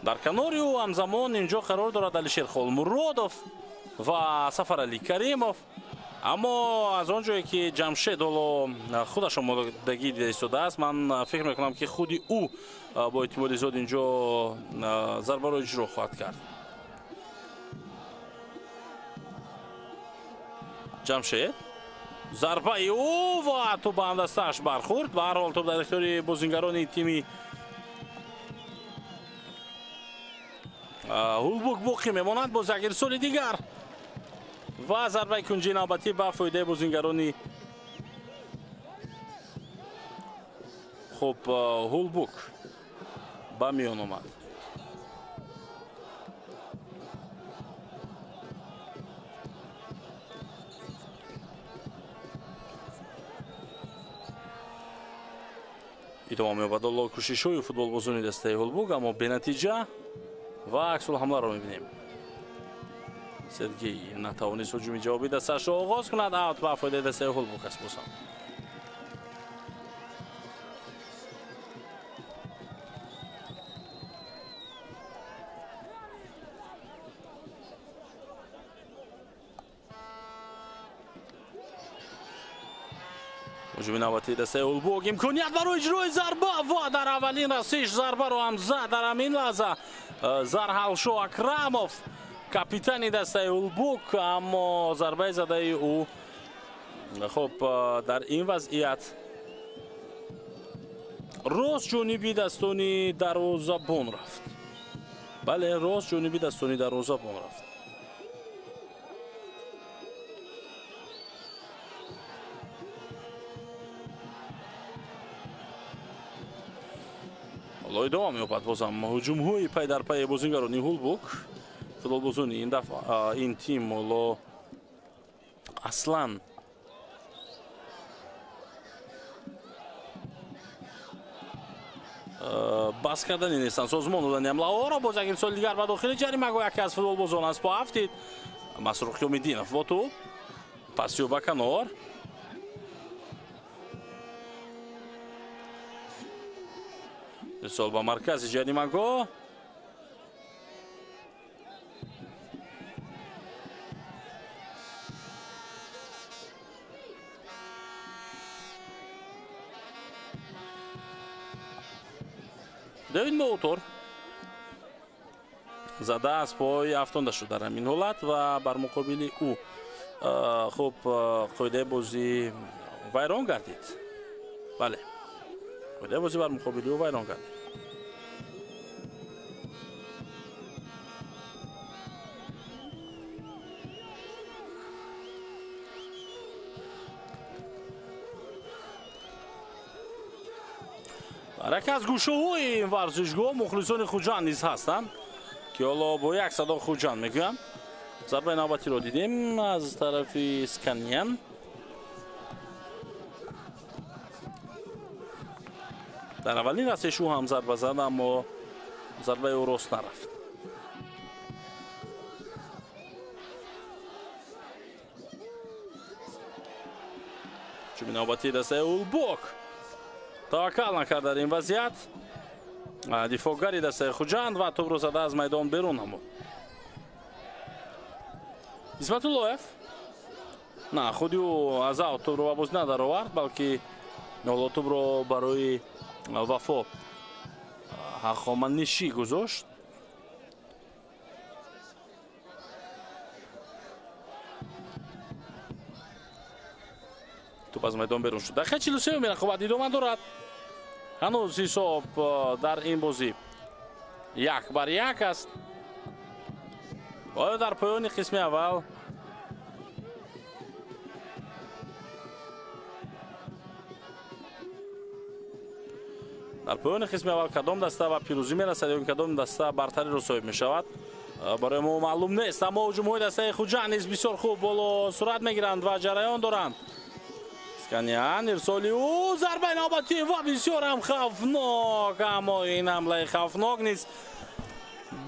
Дар канори ӯ ҳамзамон инҷо қарор дорад Алишер Холмуродов ва Сафаралӣ Каримов. Аммо аз он ҷое ки Ҷамшед ҳоло худаш омодагӣ дида истодааст, ман фикр мекунам, ки худи ӯ бо эҳтимоли зиёд инҷо зарбаро иҷро хоҳад кард. Ҷамшед, зарбаи ӯ ва тӯп ба ҳамдастааш бархӯрд. Ба ҳар ҳол тӯп дар ихтиёри бозингарони тими Ҳулбук боқӣ мемонад. Боз як ирсоли дигар ва зарбаи кунҷии навбатӣ ба фоидаи бозингарони хуб Ҳулбук ба миён омад. Идома меёбад ҳоло кӯшишҳои футболбозони дастаи Ҳулбук, аммо бенатиҷа ва аксулҳамларо мебинем. Сергей натавонист ҳуҷуми ҷавобии дастаашро оғоз кунад. Аут ба фоидаи дастаи Ҳулбук аст бозам. Ҳуҷуми навбатии дастаи Ҳулбук, имконият барои иҷрои зарба ва дар аввалин расиш зарбаро ҳам зад. Дар ҳамин лаҳза Зарҳалшо Акрамов, капитани дастаи Ҳулбук, аммо зарбаи задаи ӯ хуб дар ин вазъият рост ҷониби дастони дарвозабон рафт. Бале, рост ҷониби дастони дарвозабон рафт. Ҳоло идома меёбад бозам ҳуҷумҳои пай дар пайи бозингарони Ҳулбук. Футболбозони ин дафъа ин тим ҳоло аслан бас кардани нестанд, созмон додани ҳамлаҳоро. Боз як ирсоли дигар ба дохили ҷаримагоҳ, яке аз футболбозон аз по афтид. Масрур Қиёмиддинов бо тӯб, пасиё ба канор. Ирсол ба маркази ҷаримагоҳ. Дэвид Моутор зада аз пой афтонда шуд дар ҳамин ҳолат ва бар муқобили ӯ хуб қоидаи бозӣ вайрон гардид. Бале, қоидаи бозӣ бар муқобили ӯ вайрон гардид. Яке аз гӯшаҳои ин варзишгоҳ мухлисони Хуҷанд низ ҳастанд, ки ҳоло бо як садо Хуҷанд мегӯянд. Зарбаи навбатиро дидем аз тарафи Сканян. Дар аввалин расиш ӯ ҳам зарба зад, аммо зарбаи ӯ рост нарафт. Ҳуҷуми навбатии дастаи Ҳулбук таваккал накард дар ин вазъият. Дифоъгари дастаи Хуҷанд ва тӯбро зада аз майдон берун намуд. Исматуллоев на худи ӯ аз аут тӯбро ба бозӣ надаровард, балки ҳоло тӯбро барои Вафо Ҳахоманишӣ гузошт. Тӯп аз майдон берун шуд. Дақиқаи 43 рақобат идома дорад. Ҳанӯз ҳисоб дар ин бозӣ 1-1 аст. Оё дар поёни қисми аввал кадом даста ба пирӯзӣ мерасад ё кадом даста бартариро соҳиб мешавад, барои мо маълум нест. Аммо ҳуҷумҳои дастаи Хуҷанд низ бисёр хуб боло сурат мегиранд ва ҷараён доранд. Сканян, ирсоли ӯ, зарбаи навбатӣ ва бисёр ҳам хавфнок, аммо ин ҳамлаи хавфнок низ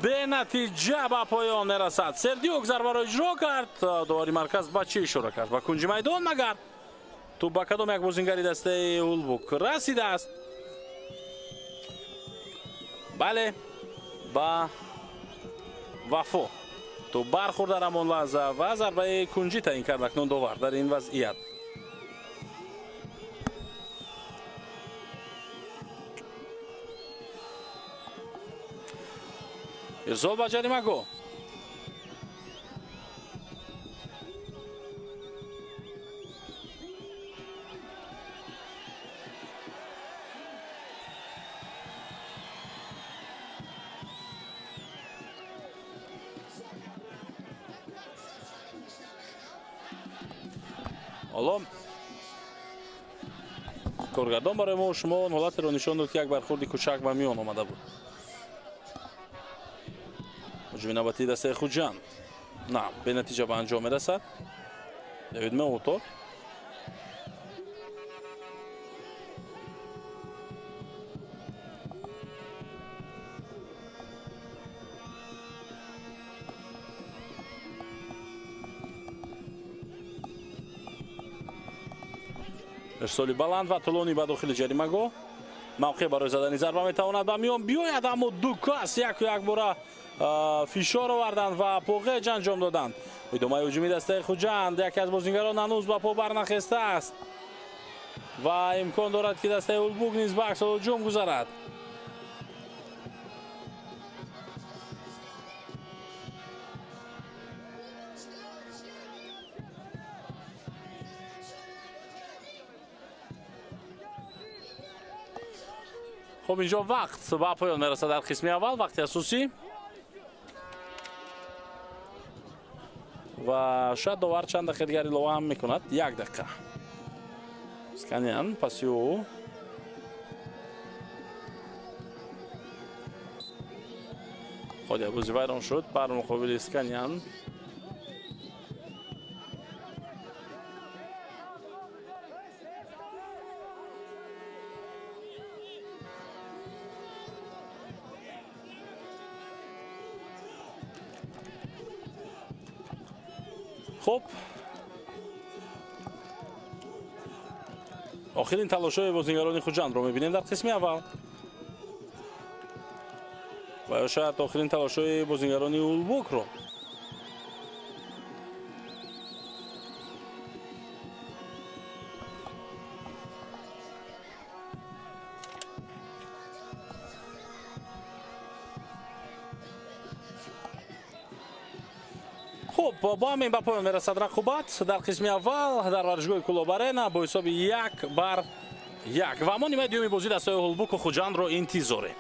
бенатиҷа ба поён мерасад. Сердюк зарбаро иҷро кард. Довари марказ ба чӣ ишора кард? Ба кунҷи майдон магар? Тӯп ба кадом як бозингари дастаи Ҳулбук расидааст? Бале, ба Вафо. Тӯб бархӯрд дар ҳамон лаҳза ва зарбаи кунҷӣ таъин кард акнун довар дар ин вазъият. Ирсол ба ҷаримагоҳ. Ҳоло коргардон барои мо шумо он ҳолатеро нишон дод, ки як бархӯрди кӯчак ба миён омада буд. Ҳуҷуми навбатии дастаи Хуҷанд на бенатиҷа ба анҷом мерасад. Давид Меото ирсоли баланд ва тӯлонӣ ба дохили ҷаримагоҳ. Мавқеъ барои задани зарба метавонад ба миён биёяд, аммо ду кас яку якбора фишор оварданд ва поғеҷ анҷом доданд. Идомаи ҳуҷуми дастаи Хуҷанд, яке аз бозингарон ҳанӯз ба по барнахестааст ва имкон дорад, ки дастаи Улбук низ ба аксол ҳуҷум гузарад. Хуб, инҷо вақт ба поён мерасад дар қисми аввал, вақти асосӣ, ва шояд довар чанд дақиқа дигар илова ҳам мекунад. Як дақиқа. Сканян паси ӯ. Ходя бозӣ вайрон шуд бар муқобили Сканян. Хуб, охирин талошҳои бозингарони Хуҷандро мебинем дар қисми аввал ва ё шояд охирин талошҳои бозингарони Улбукро. Хуб, бо ҳамин ба поён мерасад рақобат дар қисми аввал дар варзишгоҳи Кӯлоб Арена бо ҳисоби 1-1 ва мо нимаи дуюми бозӣ дастаи Ҳулбуку Хуҷандро интизорем.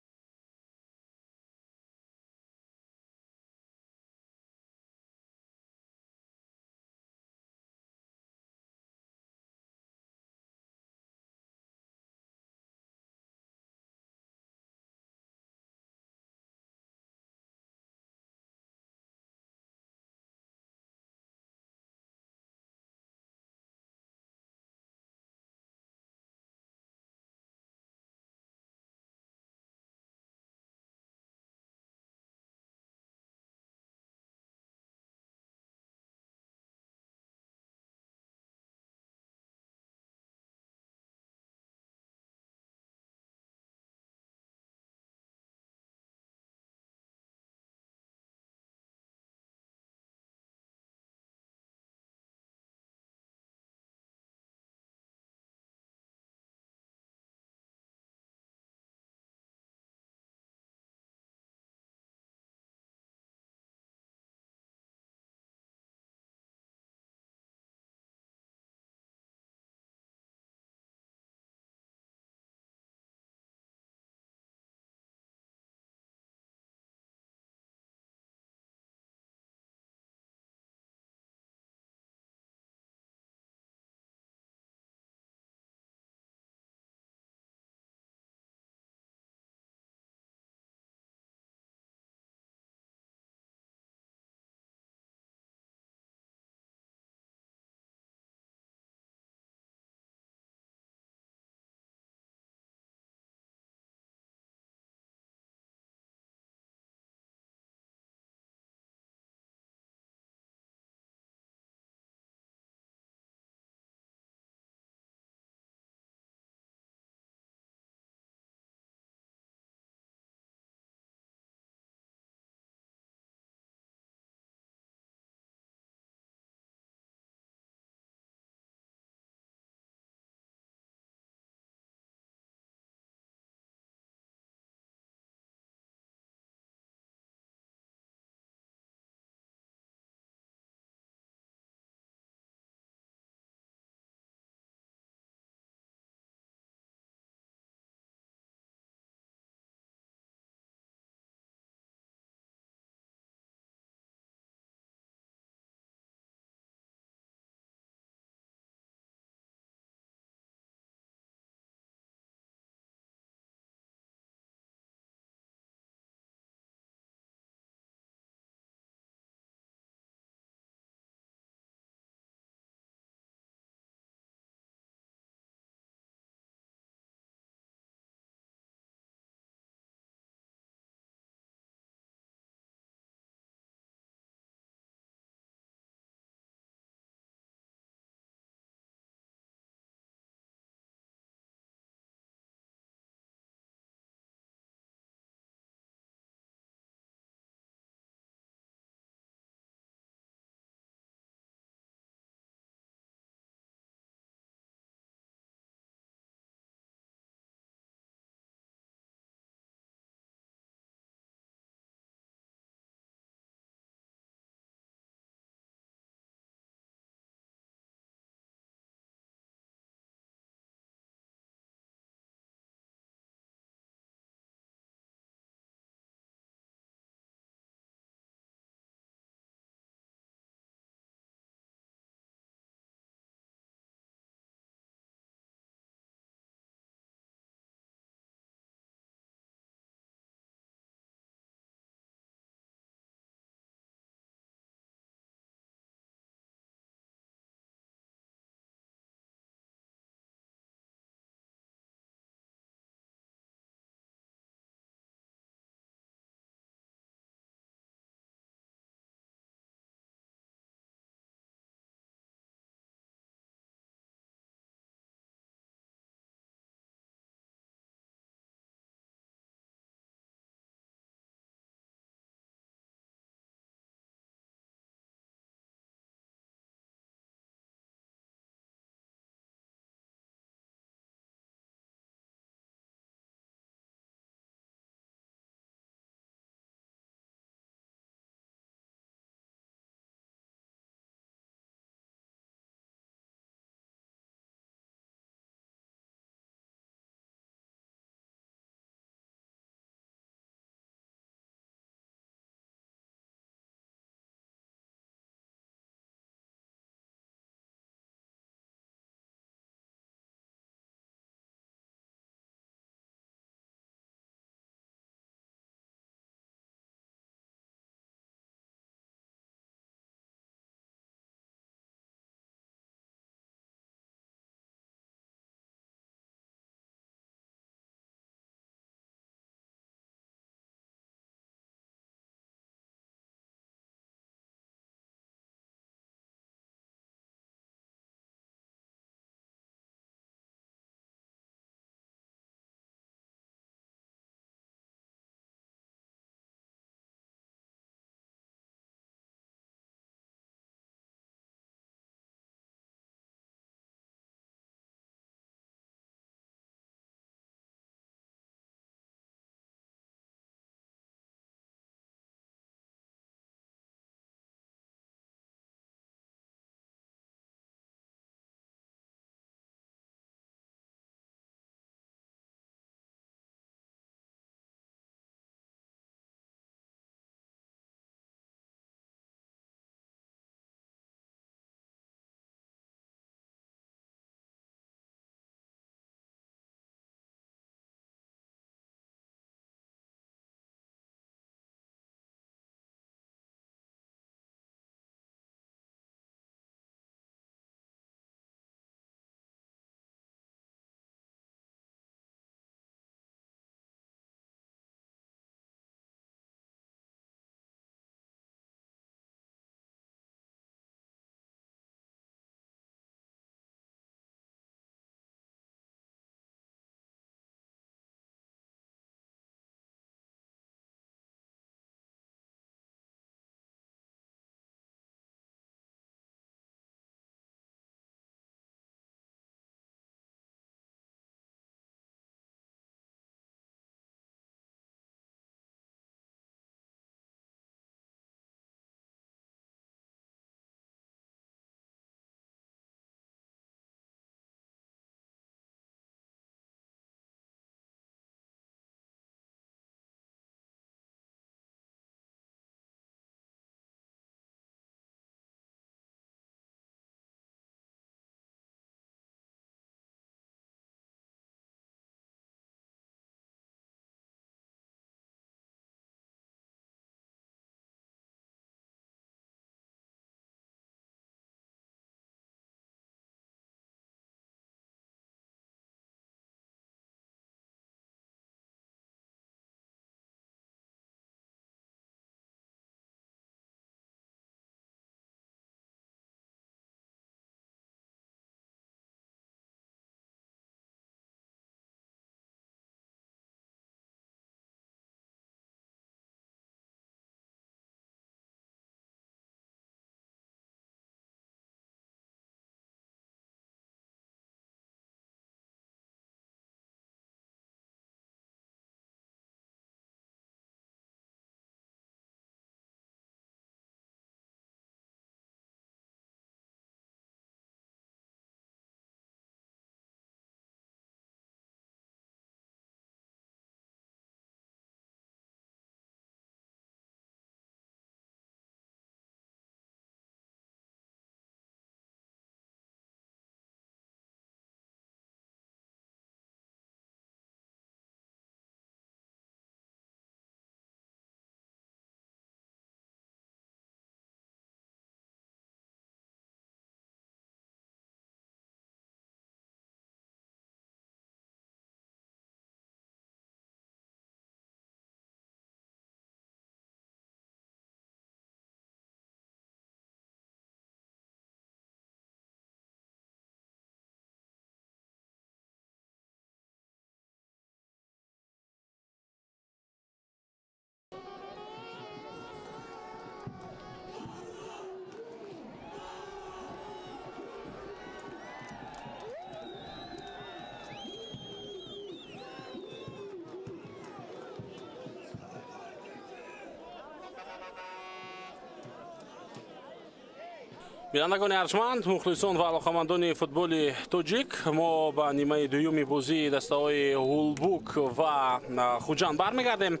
Бинандагони арҷманд, мухлисон ва алоқамандони футболи тоҷик, мо ба нимаи дуюми бозии дастаҳои Ҳулбук ва Хуҷанд бармегардем.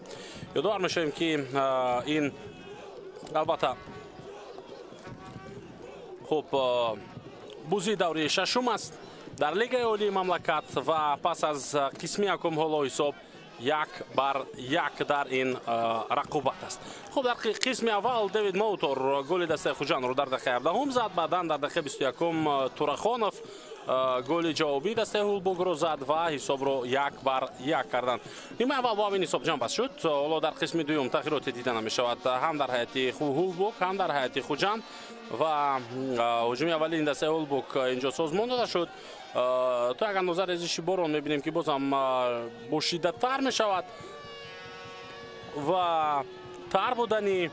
Ёдовар мешавем, ки ин албатта хуб бозии даври шашум аст дар Лигаи Олии мамлакат ва пас аз қисми якум ҳоло ҳисоб 1-1 дар ин рақобат аст. Хуб, дар қисми аввал Дэвид Моутор голи дастаи Хуҷандро дар дақиқаи 17 зад, баъдан дар дақиқаи 21 Турахонов голи ҷавобии дастаи Ҳулбукро зад ва ҳисобро 1-1 карданд. Нимаи аввал бо ҳамин ҳисоб ҷамъбаст шуд. Ҳоло дар қисми дуюм тағйироте дида намешавад ҳам дар ҳайати Ҳулбук, ҳам дар ҳайати Хуҷанд ва ҳуҷуми аввалини дастаи Ҳулбук инҷо созмон дода шуд. То як андоза резиши борон мебинем, ки боз ҳам бошиддаттар мешавад ва тар будани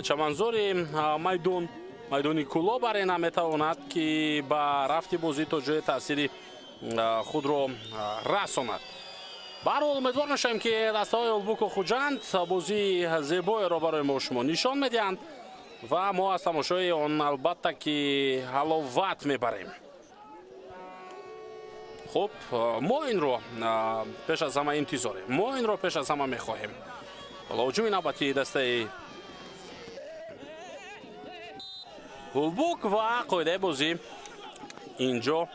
чаманзори майдон, майдони Кӯлоб Арена метавонад, ки ба рафти бозӣ то ҷои таъсири худро расонад. Ба ҳар ҳол умедвор мешавем, ки дастаҳои Ҳулбуку Хуҷанд бозии зебоеро барои мо шумо нишон медиҳанд ва мо аз тамошои он албатта ки ҳаловат мебарем. Хуб, мо инро пеш аз ҳама интизорем, мо инро пеш аз ҳама мехоҳем. Ҳоло ҳуҷуми навбатии дастаи Ҳулбук ва қоидаи бозӣ инҷо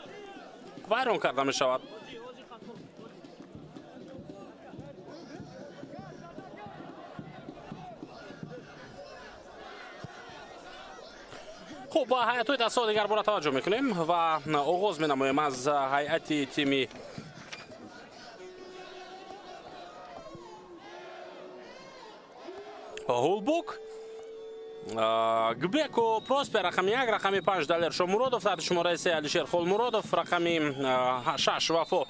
вайрон карда мешавад. Хуб, ба ҳайатҳои дастаҳо дигар бора таваҷҷӯҳ мекунем ва оғоз менамоем аз ҳайати тими Ҳулбук. Гбеко Проспер рақами 1, рақами 5 Далер Шомуродов, таҳти шумораи 3 Алишер Холмуродов, рақами 6 Вафо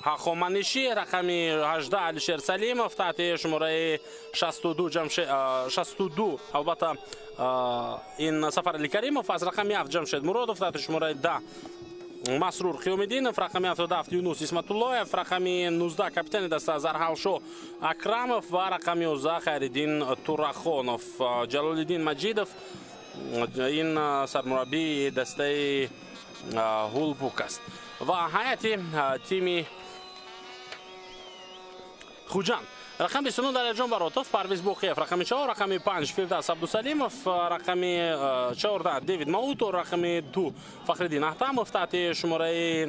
Ҳахоманишӣ, рақами 18 Алишер Салимов, таҳти шумораи 62 Ҷамшед 62 албатта ин Сафарали Каримов, аз рақами 7 Ҷамшед Муродов, таҳти шумораи 10 Масрур Қиёмиддинов, рақами 77 Юнус Исматуллоев, рақами 19 капитани даста Зарҳалшо Акрамов ва рақами 11 Хайриддин Турахонов. Ҷалолиддин Маҷидов ин сармураббии дастаи Ҳулбук аст. Ва ҳайати тими Хуҷанд: рақами 29 Далерҷон Баротов, Парвиз Боқиев рақами 4, рақами 5 Фирдавс Абдусалимов, рақами 14 Дэвид Мауто, рақами 2 Фахриддин Аҳтамов, таҳти шумораи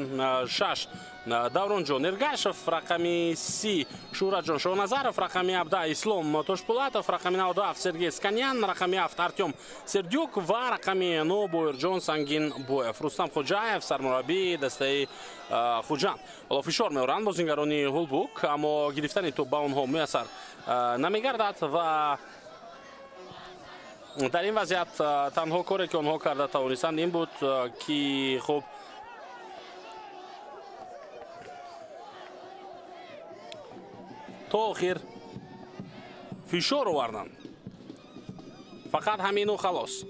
6 Давронҷон Эргашев, рақами 30 Шӯҳратҷон Шоҳназаров, рақами 17 Ислом Тошпулатов, рақами 97 Сергей Сканян, рақами 7 Артём Сердюк ва рақами 9 Боирҷон Сангинбоев. Рустам Хоҷаев сармураббии дастаи Хуҷанд. Ҳоло фишор меоранд бозингарони Ҳулбук, аммо гирифтани тӯб ба онҳо муяссар намегардад ва дар ин вазъият танҳо коре, ки онҳо карда тавонистанд, ин буд, ки хуб то охир фишор оварданд. Фақат ҳамину халос.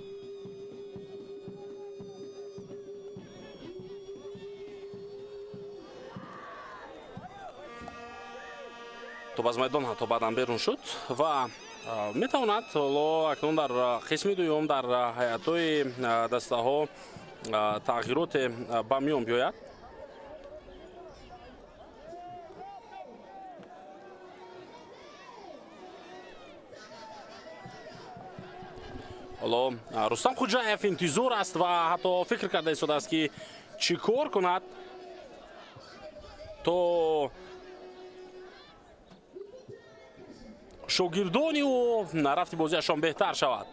Тӯб аз майдон ҳатто баъдан берун шуд ва метавонад ҳоло акнун дар қисми дуюм дар ҳайатҳои дастаҳо тағйироте ба миён биёяд. Ҳоло Рустам Хуҷаев интизор аст ва ҳатто фикр карда истодааст, ки чӣ кор кунад то шогирдони ӯ рафти бозиашон беҳтар шавад.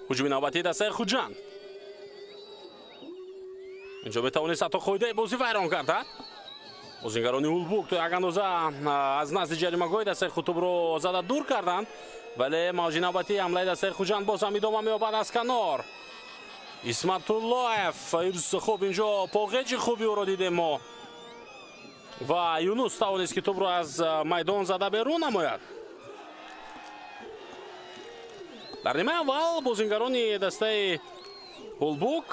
Ҳуҷуми навбатии дастаи Хуҷанд. Инҷо метавонист ҳатто қоидаи бозӣ вайрон кардад. Бозингарони Ҳулбук то як андоза аз назди ҷаримагоҳи дастаи худ тӯбро зада дур карданд, вале мавҷи навбатии ҳамлаи дастаи Хуҷанд боз ҳам идома меёбад аз канор. Исматуллоев, хуб инҷо поғеҷи хуби ӯро дидем мо. Ва Юнус тавонист, ки тӯбро аз майдон зада берун намояд. Дар нимаи аввал бозингарони дастаи Ҳулбук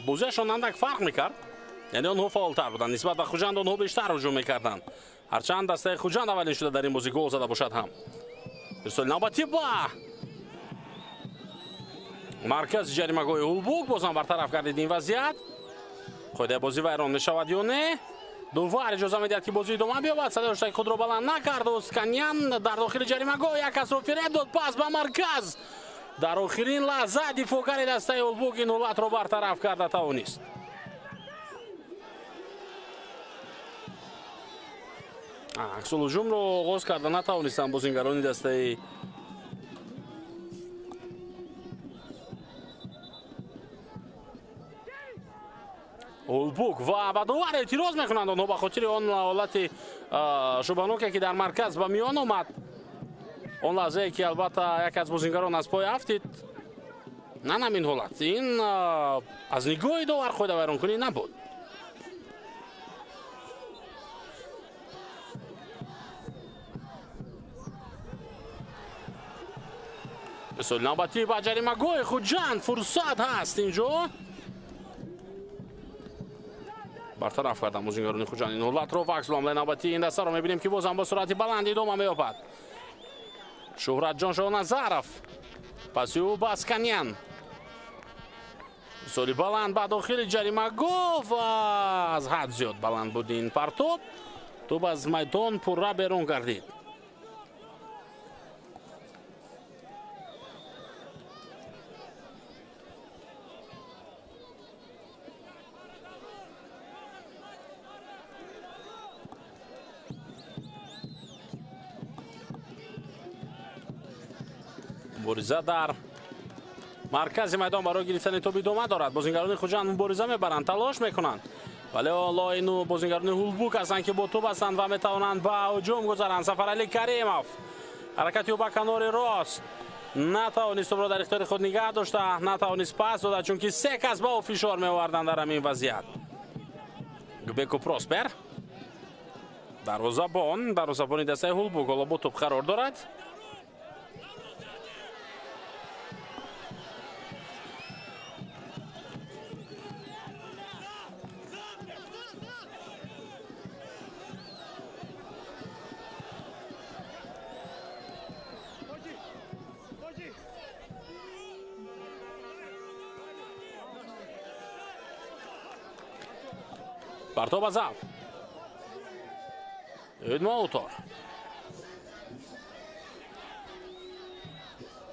бозиашон андак фарқ мекард, яъне онҳо фаъолтар буданд нисбат ба Хуҷанд, онҳо бештар ҳуҷум мекарданд. Ҳарчанд дастаи Хуҷанд аввалин шуда дар ин бозӣ гол зада бошад ҳам. Ирсоли навбатӣ ба маркази ҷаримагоҳи Ҳулбук, бозам бартараф гардид ин вазъият. Қоидаи бозӣ вайрон мешавад ё не? Довар иҷоза медиҳад, ки бозӣ идома биёбад. Садои ҳуштаки худро баланд накард. Осканян дар дохили ҷаримагоҳ як касро фиреб дод, пас ба марказ. Дар охирин лаҳза дифоъгари дастаи Ҳулбук ин ҳолатро бартараф карда тавонист. Аксул ҳуҷумро оғоз карда натавонистанд бозингарони дастаи Ҳулбук ва ба довар эътироз мекунанд онҳо ба хотири он ҳолати шубҳаноке, ки дар марказ ба миён омад. Он лаҳзае, ки албатта яке аз бозингарон аз пой афтид, на ҳамин ҳолат, ин аз нигоҳи довар қоидавайронкунӣ набуд. Ирсоли навбатӣ ба ҷаримагоҳи Хуҷанд, фурсат ҳаст инҷо. Бартараф карданд бозингарони Хуҷанд ин ҳолатро ва аксул ҳамлаи навбатии ин дастаро мебинем, ки боз ҳам бо суръати баланд идома меёбад. Шуҳратҷон Шоҳназаров, паси ӯ Басканян. Соли баланд ба дохили ҷаримагоҳ ва аз ҳад зиёд баланд буд ин партоб. Тӯб аз майдон пурра берун гардид. Мубориза дар маркази майдон барои гирифтани тӯб идома дорад. Бозингарони Хуҷанд мубориза мебаранд, талош мекунанд, вале ҳоло ину бозингарони Ҳулбук ҳастанд, ки бо тӯб ҳастанд ва метавонанд ба ҳуҷум гузаранд. Сафаралӣ Каримов, ҳаракати ӯ ба канори рост, натавонист тӯбро дар ихтиёри худ нигаҳ дошта, натавонист пас дода, чунки се кас ба ӯ фишор меоварданд дар ҳамин вазъият. Гбеку Проспер, дарвозабони дастаи Ҳулбук ҳоло бо тӯб қарор дорад. Партоб аз ав. Эдмоутор.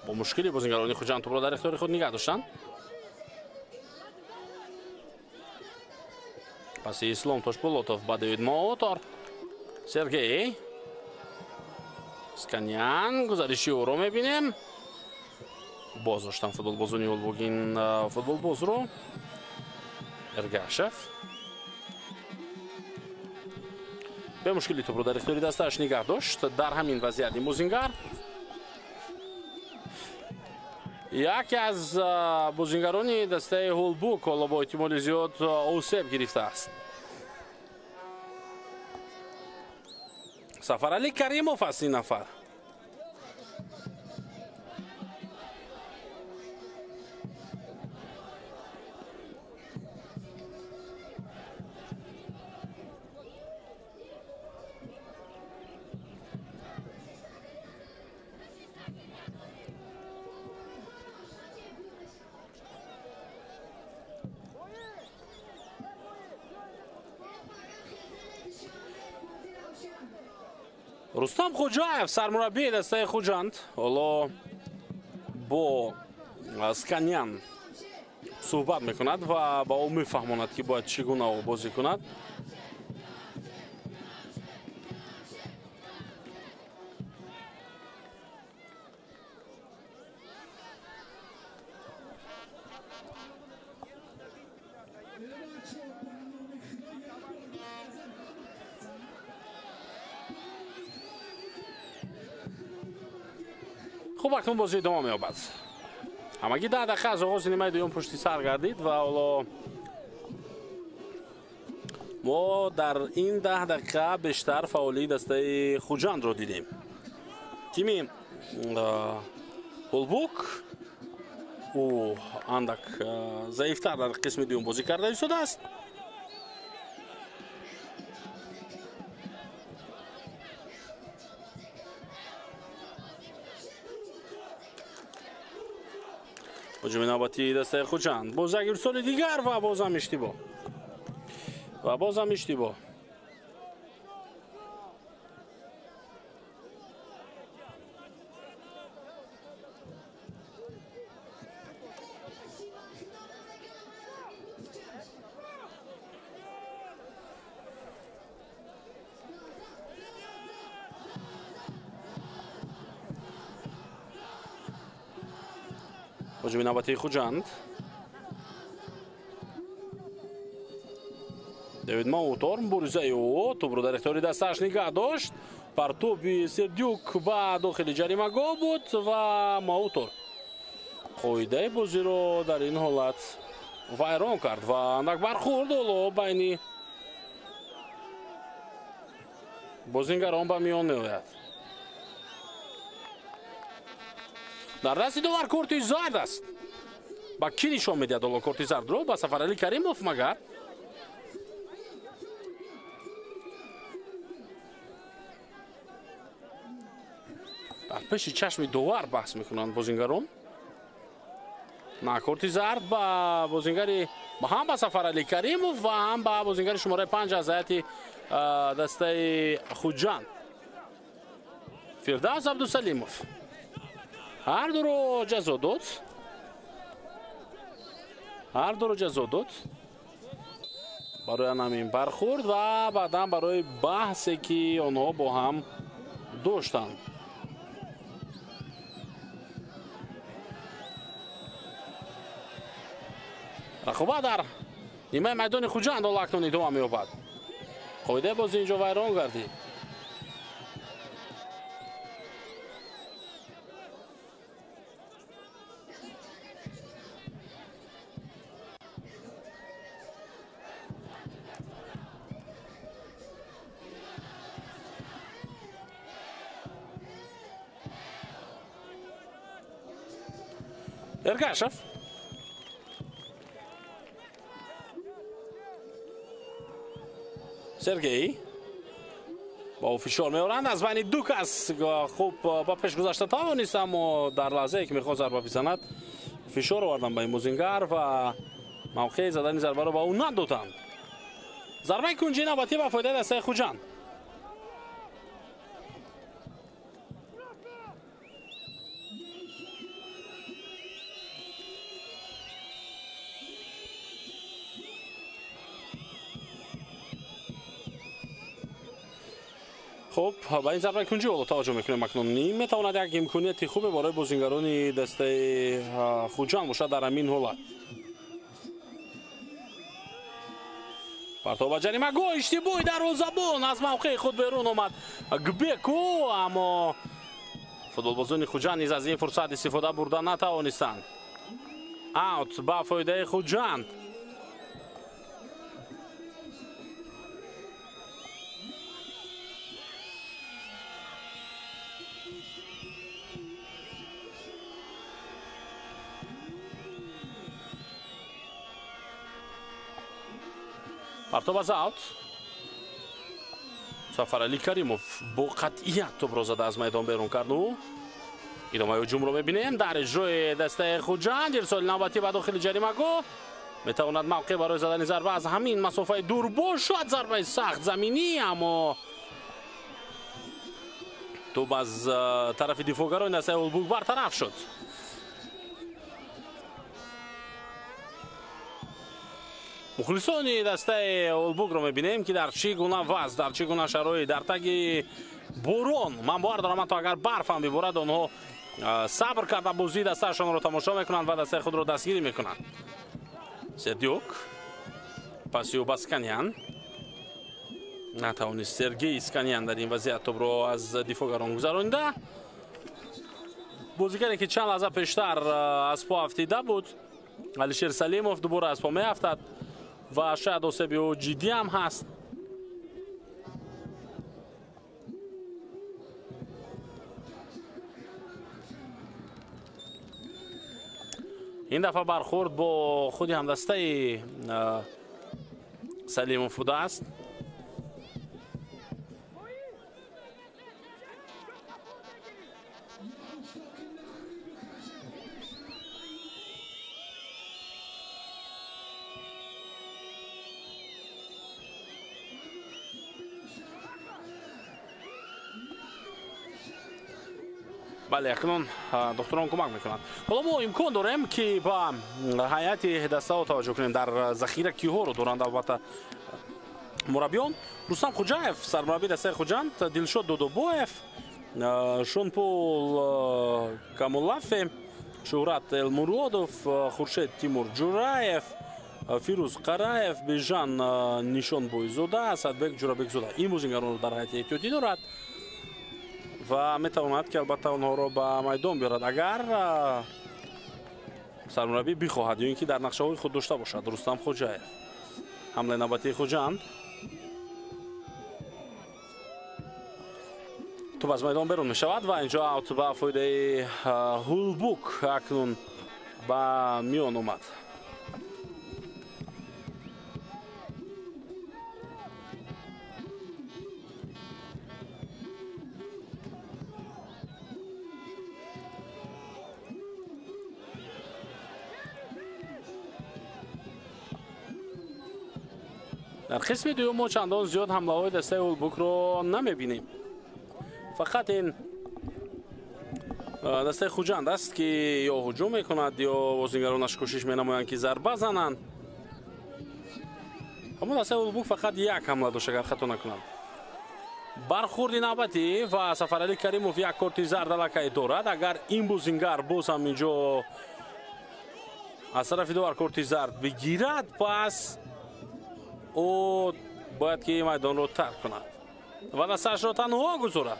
Бо мушкили бозингарони Хуҷанд тӯбро дар ихтиёри худ нигаҳ доштанд. Паси Ислом Тошболотов ба Дэвид Моутор. Сергей Сканян, гузариши ӯро мебинем. Боз доштан футболбозони Ҳулбук ин футболбозро. Эргашев бе мушкили тӯбро дар ихтиёри дастааш нигаҳ дошт. Дар ҳамин вазъият ин бозингар яке аз бозингарони дастаи Ҳулбук ҳоло бо эҳтимоли зиёд осеб гирифтааст. Сафаралӣ Каримов аст ин нафар. Рустам Хоҷаев, сармураббии дастаи Хуҷанд, ҳоло бо Сканян суҳбат мекунад ва ба ӯ мефаҳмонад, ки бояд чӣ гуна ӯ бозӣ кунад. Хуб, акнун бозӣ идома меёбад. Ҳамагӣ 10 дақиқа аз оғози нимаи дуюм пушти сар гардид ва ҳоло Мо дар ин 10 дақиқа бештар фаъолии дастаи Хуҷандро дидем. Тими Ҳулбук ӯ андак заифтар дар қисми дуюм бозӣ карда истодааст. Ҳуҷуми навбатии дастаи Хуҷанд. Боз як ирсоли дигар ва бозам иштибоҳ. Ва бозам иштибоҳ. Ҳуҷуми навбатии Хуҷанд. Давид Маутор муборизаи ӯ тӯбро дар ихтиёри дасташ нигаҳ дошт. Партоби Сердюк ба дохили ҷаримагоҳ буд ва Маутор қоидаи бозиро дар ин ҳолат вайрон кард ва андак бархӯрд ҳоло байни бозингарон ба миён меояд. Дар дасти довар корти зард аст. Ба кӣ нишон медиҳад ҳоло корти зардро? Ба Сафаралӣ Каримов магар? Дар пеши чашми довар баҳс мекунанд бозингарон. На, корти зард ба бозингари ҳам ба Сафаралӣ Каримов ва ҳам ба бозингари шумораи 5 аз ҳайати дастаи Хуҷанд Фирдавс Абдусалимов. Ҳар дуро ҷазо дод. Ҳар дуро ҷазо дод барои ҳамин бархӯрд ва баъдан барои баҳсе ки онҳо бо ҳам доштанд. Рақобат дар нимаи майдони Хуҷанд ҳоло акнун идома меёбад. Қоидаи бозӣ инҷо вайрон гардид. Эргашев. Сергей бо фишор меоранд аз байни ду кас хуб ба пеш гузашта тавонист, аммо дар лаҳзае ки мехост зарба бизанад фишор оварданд ба ин бозингар ва мавқеи задани зарбаро ба ӯ надоданд. Зарбаи кунҷи навбатӣ ба фоидаи дастаи Хуҷанд. Хуб, ба ин зарбаи кунҷӣ ҳоло таваҷҷӯҳ мекунем акнун. Ин метавонад як имконияти хубе барои бозингарони дастаи Хуҷанд бошад дар ҳамин ҳолат. Партов ба ҷаримагоҳ, иштибоҳи дарвозабон аз мавқеи худ берун омад Гбеку, аммо футболбозони Хуҷанд низ аз ин фурсат истифода бурда натавонистанд. Аут ба фоидаи Хуҷанд. Партов аз аут. Сафаралӣ Каримов бо қатъият тӯбро зада аз майдон берун кард. Ӯ идомаи ҳуҷумро мебинем дар иҷрои дастаи Хуҷанд. Ирсоли навбатӣ ба дохили ҷаримагоҳ метавонад мавқеъ барои задани зарба аз ҳамин масофаи дур бошад. Зарбаи сахт заминӣ, аммо тӯб аз тарафи дифоъгарони дастаи Ҳулбук бартараф шуд. Мухлисони дастаи Ҳулбукро мебинем ки дар чӣ гуна вазъ, дар чӣ гуна шароит, дар таги борон. Ман бовар дорам ҳатто агар барф ҳам биборад, онҳо сабр карда бозии дастаашонро тамошо мекунанд ва дастаи худро дастгирӣ мекунанд. Сердюк паси ӯ ба Сканян. Натавонист Сергей Сканян дар ин вазъият тӯбро аз дифоъгарон гузаронида. Бозигаре ки чанд лаҳза пештар аз по афтида буд, Алишер Салимов дубора аз по меафтад ва шояд осеби ӯ ҷиддӣ ҳам ҳаст. Ин дафъа бархӯрд бо худи ҳамдастаи Салимов будааст. Бале, акнун духтурон кӯмак мекунанд. Ҳоло мо имкон дорем, ки ба ҳайати дастаҳо таваҷҷӯҳ кунем. Дар захира киҳоро доранд албатта мураббиён. Рустам Хуҷаев, сармураббии дастаи Хуҷанд, Дилшод Додобоев, Шонпул Камулафе, Шуҳрат Элмуродов, Хуршед Тимур Ҷураев, Фирӯз Қараев, Бижан Нишонбойзода, Асадбек Ҷурабекзода. Ин бозингаронро дар ҳайати эҳтиётӣ дорад ва метавонад, ки албатта онҳоро ба майдон биёрад, агар сармураббӣ бихоҳад ё ин ки дар нақшаҳои худ дошта бошад. Рустам Хоҷаев, ҳамлаи навбатии Хуҷанд. Тӯб аз майдон берун мешавад ва инҷо аут ба фоидаи Ҳулбук акнун ба миён омад. Дар қисми дуюм мо чандон зиёд ҳамлаҳои дастаи Ҳулбукро намебинем. Фақат ин дастаи Хуҷанд аст, ки ё ҳуҷум мекунад, ё бозингаронаш кӯшиш менамоянд, ки зарба зананд. Аммо дастаи Ҳулбук фақат як ҳамла дошт, агар хато накунам. Бархӯрди навбатӣ ва Сафаралӣ Каримов як корти зард аллакай дорад. Агар ин бозингар боз ҳам инҷо аз тарафи довар корти зард бигирад, пас ӯ бояд ки майдонро тарк кунад ва дастаашро танҳо гузорад.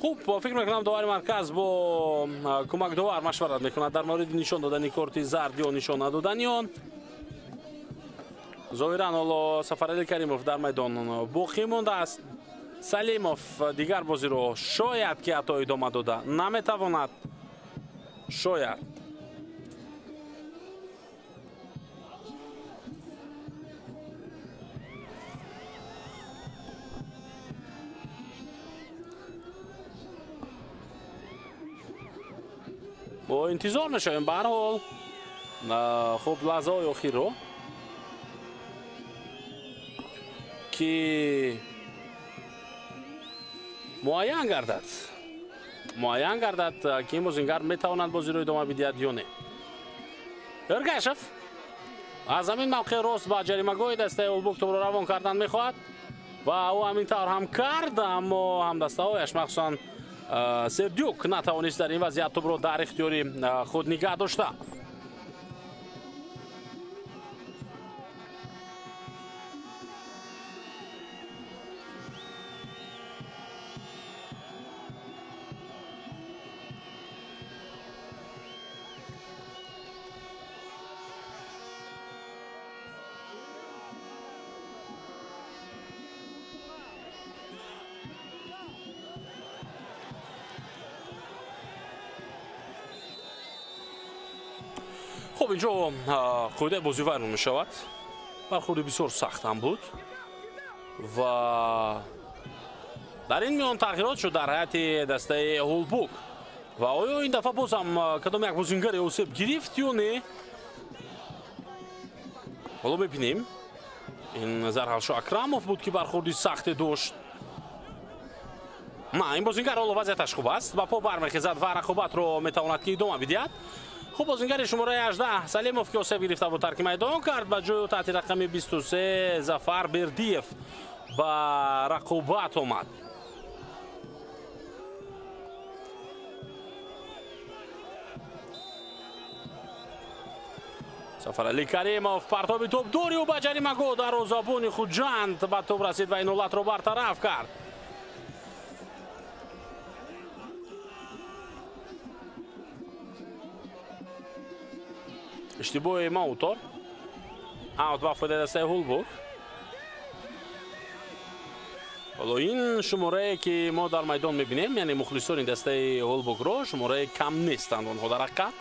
Хуб, фикр мекунам довари марказ бо кӯмакдовар машварат мекунад дар мавриди нишон додани корти зард ё нишон надодани он. Зоҳиран ҳоло Сафаралӣ Каримов дар майдон боқӣ мондааст. Салимов дигар бозиро шояд ки ҳатто идома дода наметавонад. Шояд. Бо интизор мешавем ба ҳар ҳол. Хуб, лаҳзаҳои охирро, ки муайян гардад, ки ин бозингар метавонад бозиро идома бидиҳад ё не. Эргашев аз ҳамин мавқеи рост ба ҷаримагоҳи дастаи Ҳулбук тӯбро равон кардан мехоҳад ва ӯ ҳамин тавр ҳам кард, аммо ҳамдастаҳояш, махсусан Сердюк, натавонист дар ин вазъият тӯбро дар ихтиёри худ нигаҳ дошта. Хуб, инҷо қоидаи бозӣ вайрон мешавад. Бархӯрди бисёр сахт ҳам буд ва дар ин миён тағйирот шуд дар ҳайати дастаи Ҳулбук. Ва оё ин дафъа боз ҳам кадом як бозингаре осеб гирифт ё не? Ҳоло мебинем. Ин Зарҳалшо Акрамов буд, ки бархӯрди сахте дошт. На, ин бозингар ҳоло вазъияташ хуб аст, ба по бармехезад ва рақобатро метавонад, ки идома бидиҳад. Хуб, бозингари шумораи 18 Салимов, ки осеб гирифта буд, тарки майдон кард. Ба ҷои ӯ таҳти рақами 23 Зафар Бердиев ба рақобат омад. Сафаралӣ Каримов партоби тӯб дури ӯ ба ҷаримагоҳ, дарвозабони Хуҷанд ба тӯб расид ва ин ҳолатро бартараф кард. Иштибоҳи Маутор. Аут ба фоидаи дастаи Ҳулбук. Ҳоло ин шуморае ки мо дар майдон мебинем, яъне мухлисони дастаи Ҳулбукро, шумораи кам нестанд онҳо дар ҳақиқат.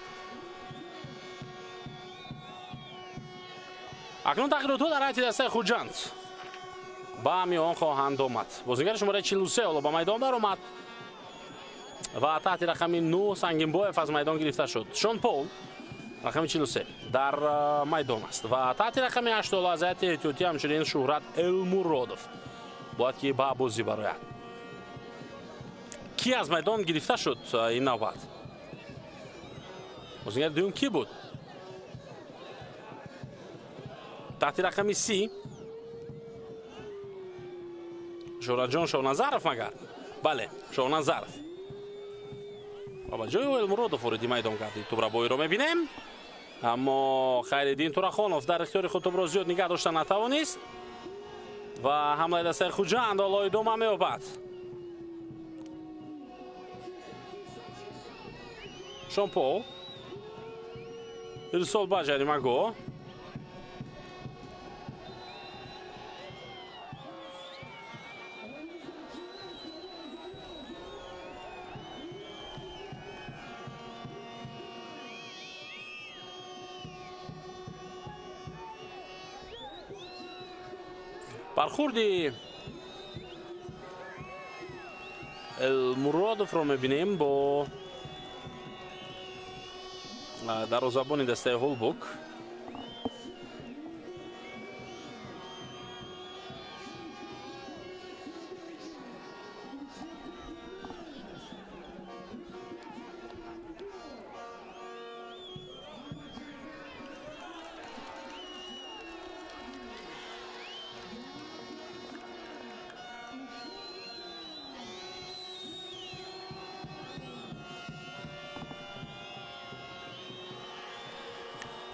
Акнун тағйиротҳо дар ҳайати дастаи Хуҷанд ба миён хоҳанд омад. Бозигари шумораи 43 ҳоло ба майдон баромад ва таҳти рақами 9 Сангинбоев аз майдон гирифта шуд. Шон Пол рақами 43 дар майдон аст ва таҳти рақами 8 ҳоло аз ҳайати эҳтиётӣ ҳамчунин Шуҳрат Элмуродов бояд ки ба бозӣ барояд. Ки аз майдон гирифта шуд ин навбат? Бозигари дуюм ки буд? Таҳти рақами 30 Шӯҳратҷон Шоҳназаров магар? Бале, Шоҳназаров. Ва ба ҷои ӯ Элмуродов вориди майдон гардид. Тӯбрабоиро мебинем, аммо Хайриддин Турахонов дар ихтиёри худ тӯбро зиёд нигаҳ дошта натавонист ва ҳамлаи дастаи Хуҷанд ҳоло идома меёбад. Шон Пол ирсол ба ҷаримагоҳ. Бархурди Элмуродовро мебинем бо дарвозабони дастаи Ҳулбук.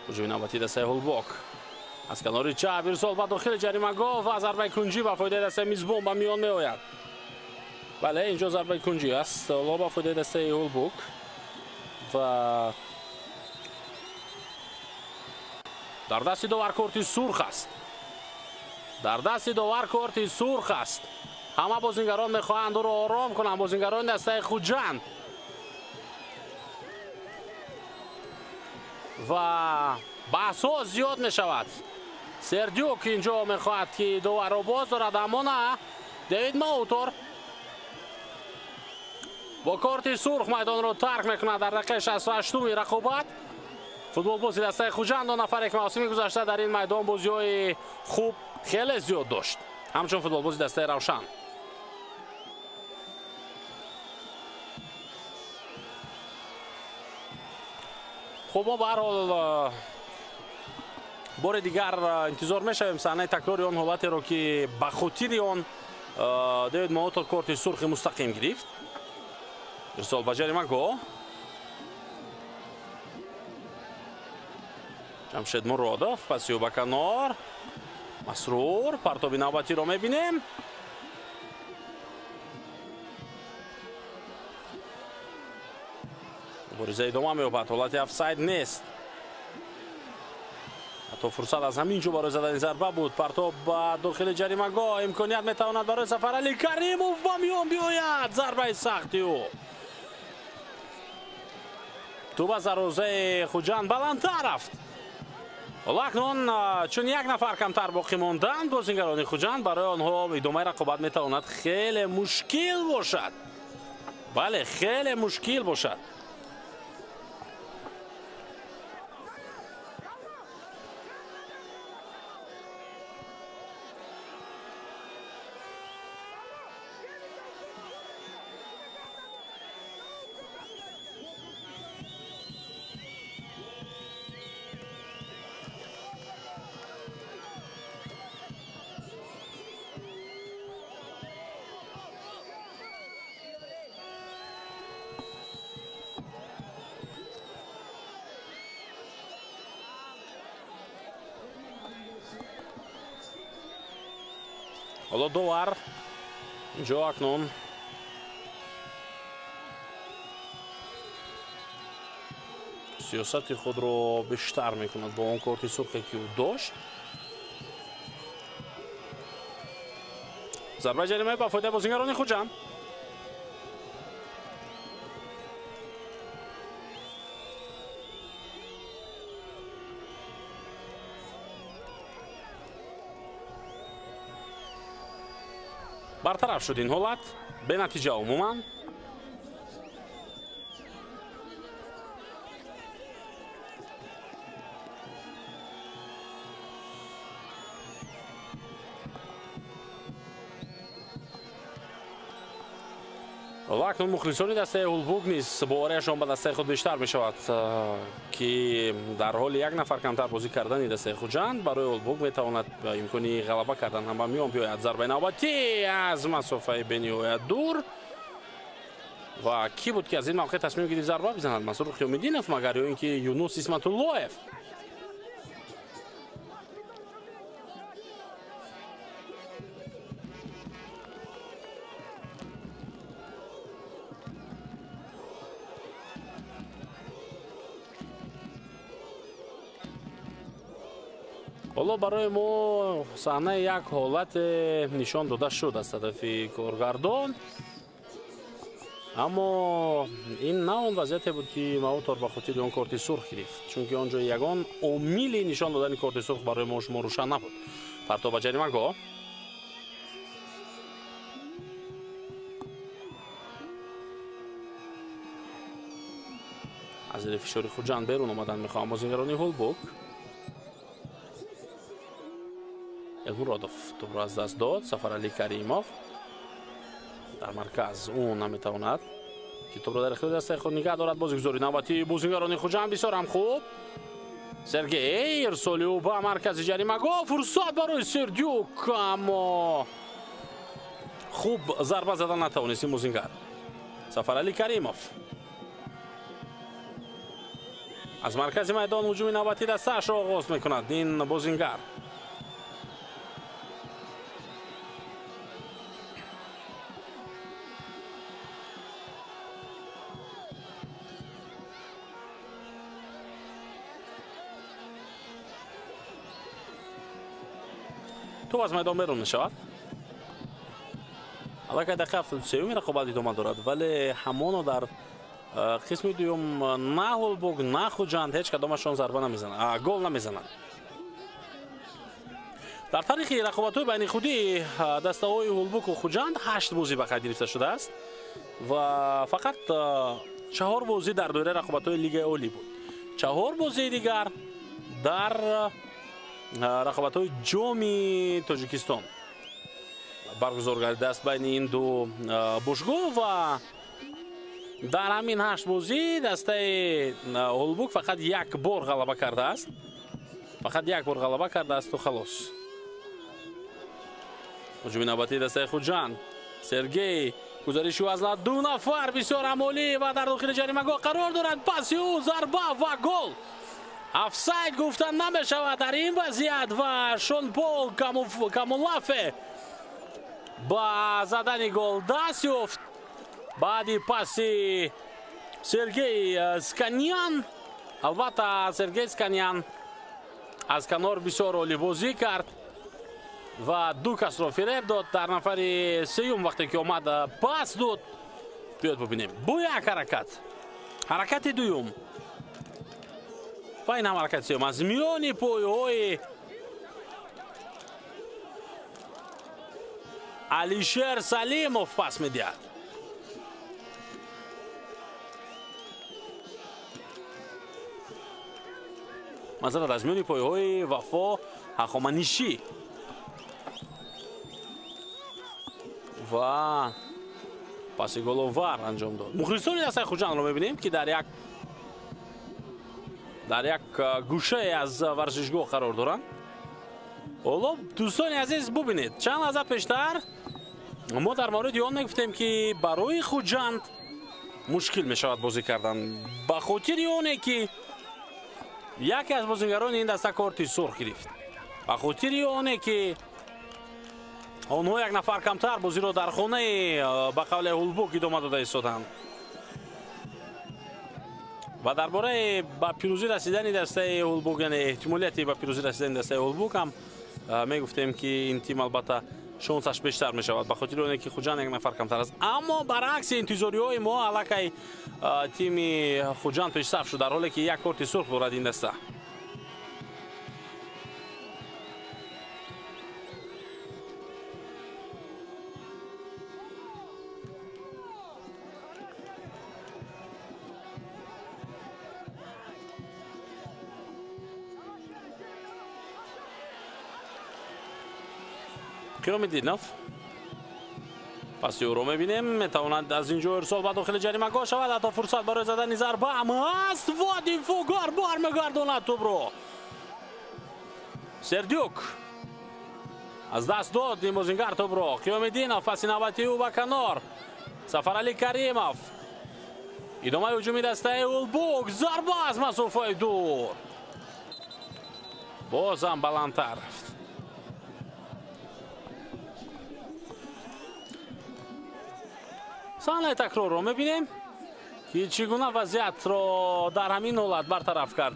ҳуҷуми навбатии дастаи Ҳулбук аз канори чап ирсол ба дохили ҷаримагоҳ ва зарбаи кунҷӣ ба фоидаи дастаи мизбон ба миён меояд. Бале, инҷо зарбаи кунҷӣ аст ҳоло ба фоидаи дастаи Ҳулбук ва дар дасти довар корти сурх аст. Дар дасти довар корти сурх аст. Ҳама бозингарон мехоҳанд ӯро ором кунанд, бозингарони дастаи Хуҷанд. Ва баҳсҳо зиёд мешавад. Сердюк инҷо мехоҳад ки доварро боз дорад, аммо на. Дэвид Маутор бо корти сурх майдонро тарк мекунад дар дақиқаи 68-уми рақобат. Футболбози дастаи Хуҷанд, он нафаре ки мавсими гузашта дар ин майдон бозиҳои хуб хеле зиёд дошт, ҳамчун футболбози дастаи Равшан. Хуб, мо ба ҳар ҳол бори дигар интизор мешавем саҳнаи такрори он ҳолатеро ки ба хотири он Дэвид Маутор корти сурхи мустақим гирифт. Ирсол ба ҷаримагоҳ. Ҷамшед Муродов паси ӯ ба канор. Масрур партоби навбатиро мебинем. Мубориза идома меёбад, ҳолати офсайд нест. Ҳатто фурсат аз ҳамин ҷо барои задани зарба буд. Партоб ба дохили ҷаримагоҳ, имконият метавонад барои Сафарали Каримов ба миён биёяд. Зарбаи сахти ӯ. Тӯб аз дарвозаи Хуҷанд баландтар рафт. Ҳоло акнун чун як нафар камтар боқӣ монданд, бозингарони Хуҷанд, барои онҳо идомаи рақобат метавонад хеле мушкил бошад. Бале, хеле мушкил бошад. Ҳоло довар инҷо акнун сиёсати худро бештар мекунад бо он корти сурхе ки ӯ дошт. Зарбаи ҷаримаӣ ба фоидаи бозингарони Хуҷанд. Бартараф шуд ин ҳолат, бенатиҷа умуман. Ва акнун мухлисони дастаи Ҳулбук низ боварияшон ба дастаи худ бештар мешавад, ки дар ҳоли як нафар камтар бозӣ кардани дастаи Хуҷанд барои Ҳулбук метавонад имкони ғалаба кардан ҳам ба миён биёяд. Зарбаи навбатӣ аз масофаи бениҳоят дур. Ва кӣ буд, ки аз ин мавқеъ тасмим гирифт зарба бизанад? Мансур Қиёмиддинов магар ё ин ки Юнус Исматуллоев? Ҳоло барои мо саҳнаи як ҳолате нишон дода шуд аз тарафи коргардон, аммо ин на он вазъияте буд, ки Маутор ба хотири он корти сурх гирифт, чунки он ҷо ягон омили нишон додани корти сурх барои мо шумо рӯшан набуд. Партоб ба ҷаримагоҳ. Аз зери фишори Хуҷанд берун омадан мехоҳам бозингарони Ҳулбук. Элмуродов тӯбро аз даст дод. Сафаралӣ Каримов дар марказ, ӯ наметавонад, ки тӯбро дар ихтиёри дастаи худ нигаҳ дорад. Бозигузори навбатии бозингарони Хуҷанд бисёр ҳам хуб. Сергей ирсоли ӯ ба маркази ҷаримагоҳ. Фурсат барои Сердюк, аммо хуб зарба зада натавонист ин бозингар. Сафаралӣ Каримов аз маркази майдон ҳуҷуми навбатии дастаашро оғоз мекунад ин бозингар. Тӯб аз майдон берун мешавад. Аллакай дақиқаи 73-юми рақобат идома дорад, вале ҳамоно дар қисми дуюм на Ҳулбук, на Хуҷанд ҳеҷ кадомашон зарба намезананд, гол намезананд. Дар таърихи рақобатҳои байни худӣ дастаҳои Ҳулбуку Хуҷанд 8 бозӣ ба қайд гирифта шудааст ва фақат 4 бозӣ дар доираи рақобатҳои Лигаи Олӣ буд. 4 бозии дигар дар рақобатҳои ҷоми Тоҷикистон баргузор гардидааст байни ин ду бошгоҳ ва дар ҳамин 8 бозӣ дастаи Ҳулбук фақат як бор ғалаба кардааст. Фақат як бор ғалаба кардаасту халос. Ҳуҷуми навбатии дастаи Хуҷанд. Сергей гузариши ӯ аз лад ду нафар бисёр амолӣ ва дар дохили ҷаримагоҳ қарор дорад. Паси ӯ зарба ва гол. Офсайд гуфта намешавад дар ин вазъият ва Шонпол Камулафе ба задани гол даст ёфт. Баъди паси Сергей Сканян. Албатта Сергей Сканян аз канор бисёр олӣ бозӣ кард ва ду касро фиреб дод. Дар нафари сеюм вақте ки омад пас дод. Биёд бубинем. Бо як ҳаракат. Ҳаракати дуюм. Ва ин ҳам ҳаракати сеюм аз миёни пойҳои Алишер Салимов пас медиҳад. Масалан аз миёни пойҳои Вафо Ҳахоманишӣ ва паси головар анҷом дод. Мухлисони дастаи Хуҷандро мебинем, ки дар як гӯшае аз варзишгоҳ қарор доранд. Ҳоло дӯстони азиз бубинед, чанд лаҳза пештар мо дар мавриди он мегуфтем, ки барои Хуҷанд мушкил мешавад бозӣ кардан, ба хотири оне ки яке аз бозингарони ин даста корти сурх гирифт, ба хотири оне ки онҳо як нафар камтар бозиро дар хонаи ба қавле Ҳулбук идома дода истоданд. Ва дар бораи ба пирӯзӣ расидани дастаи Ҳулбук, яъне эҳтимолияти ба пирӯзӣ расидани дастаи Ҳулбук ҳам мегуфтем, ки ин тим албатта Шонсаш бештар мешавад, ба хотири оне ки Хуҷанд як нафар камтар аст. Аммо баръакси интизориҳои мо аллакай тими Хуҷанд пешсаф шуд, дар ҳоле ки як корти сурх дорад ин даста. Қиёмиддинов паси ӯро мебинем, метавонад аз ин ҷо ирсол ба дохили ҷаримагоҳ шавад, ҳатто фурсат барои задани зарба ҳам ҳаст. Ва дифоъгар бармегардонад тӯбро. Сердюк аз даст дод ин бозингар тӯбро. Қиёмиддинов паси навбати ӯ ба канор. Сафаралӣ Каримов. Идомаи ҳуҷуми дастаи Улбук. Зарба аз масофаи дур. Бозам баландтар рафт. Саҳнаи такрорро мебинем, ки чӣ гуна вазъиятро дар ҳамин ҳолат бартараф кард.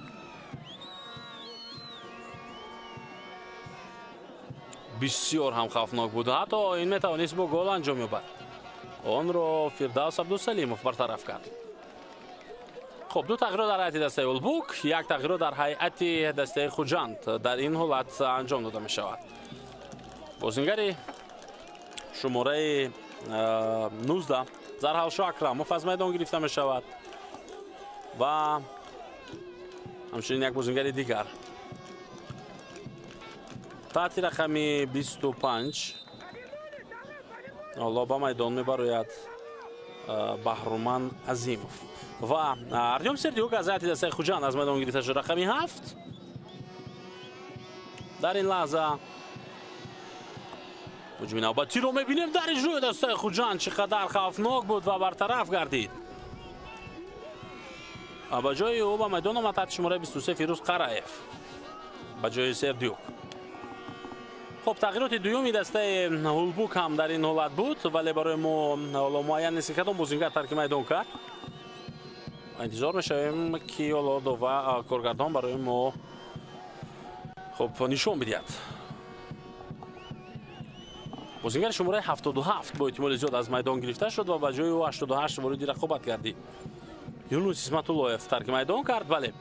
Бисёр ҳам хавфнок буд, ҳатто ин метавонист бо гол анҷом ёбад. Онро Фирдавс Абдусалимов бартараф кард. Хуб, ду тағйирот дар ҳайати дастаи Улбук, як тағйирот дар ҳайати дастаи Хуҷанд дар ин ҳолат анҷом дода мешавад. Бозингари шумораи 19 Зарҳалшо Акрамов аз майдон гирифта мешавад ва ҳамчунин як бозингари дигар таҳти рақами 25 ҳоло ба майдон мебарояд Баҳруман Азимов ва Артём Сердюк аз ҳайати дастаи Хуҷанд аз майдон гирифта шуд, рақами 7. Дар ин лаҳза ҳуҷуми навбатиро мебинем дар иҷрои дастаи Хуҷанд, чӣ қадар хавфнок буд ва бартараф гардид. Ба ҷои ӯ ба майдон омад таҳти шумораи 23 Фирӯз Қараев ба ҷои Сердюк. Хуб, тағйироти дуюми дастаи Ҳулбук ҳам дар ин ҳолат буд, вале барои мо ҳоло муайян нест, ки кадом бозингар тарки майдон кард. Интизор мешавем, ки ҳоло дова коргардон барои мо хуб нишон бидиҳад. Бозингари шумораи 77 бо эҳтимоли зиёд аз майдон гирифта шуд ва ба ҷои ӯ 88 вориди рақобат гардид. Юнус Исматуллоев тарки майдон кард, бале,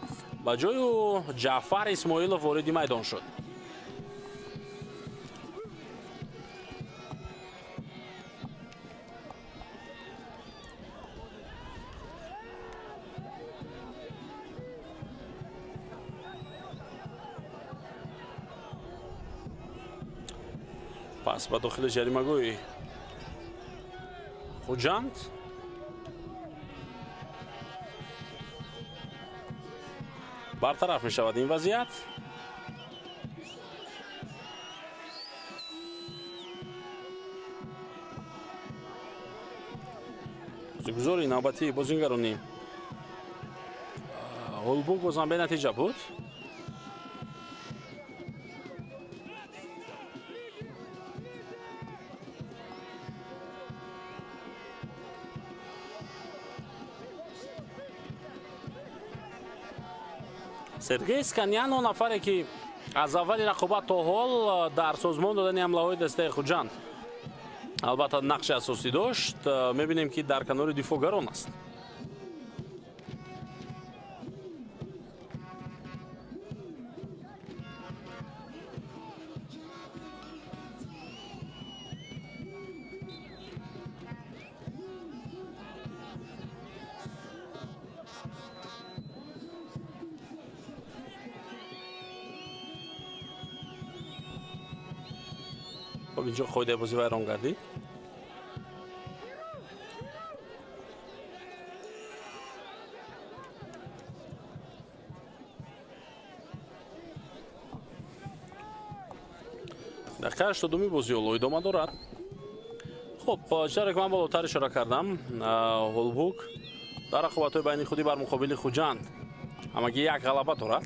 ба ҷои ӯ Ҷаъфар Исмоилов вориди майдон шуд. Пас ба дохили ҷаримагоҳи Хуҷанд бартараф мешавад ин вазъият. Бозигузори навбатии бозингарони Ҳулбук бозам бенатиҷа буд. Сергей Сканяно, нафаре ки аз аввали рақобат то ҳол дар созмон додани ҳамлаҳои дастаи Хуҷанд албатта нақши асосӣ дошт, мебинем ки дар канори дифоъгарон аст. Хоб, инҷо қоидаи бозӣ вайрон гардид. Дақиқаи 82-ми бозӣ ҳоло идома дорад. Хуб, чаро ки ман болотар ишора кардам, Ҳулбук дар рақобатҳои байни худӣ бар муқобили Хуҷанд ҳамагӣ як ғалаба дорад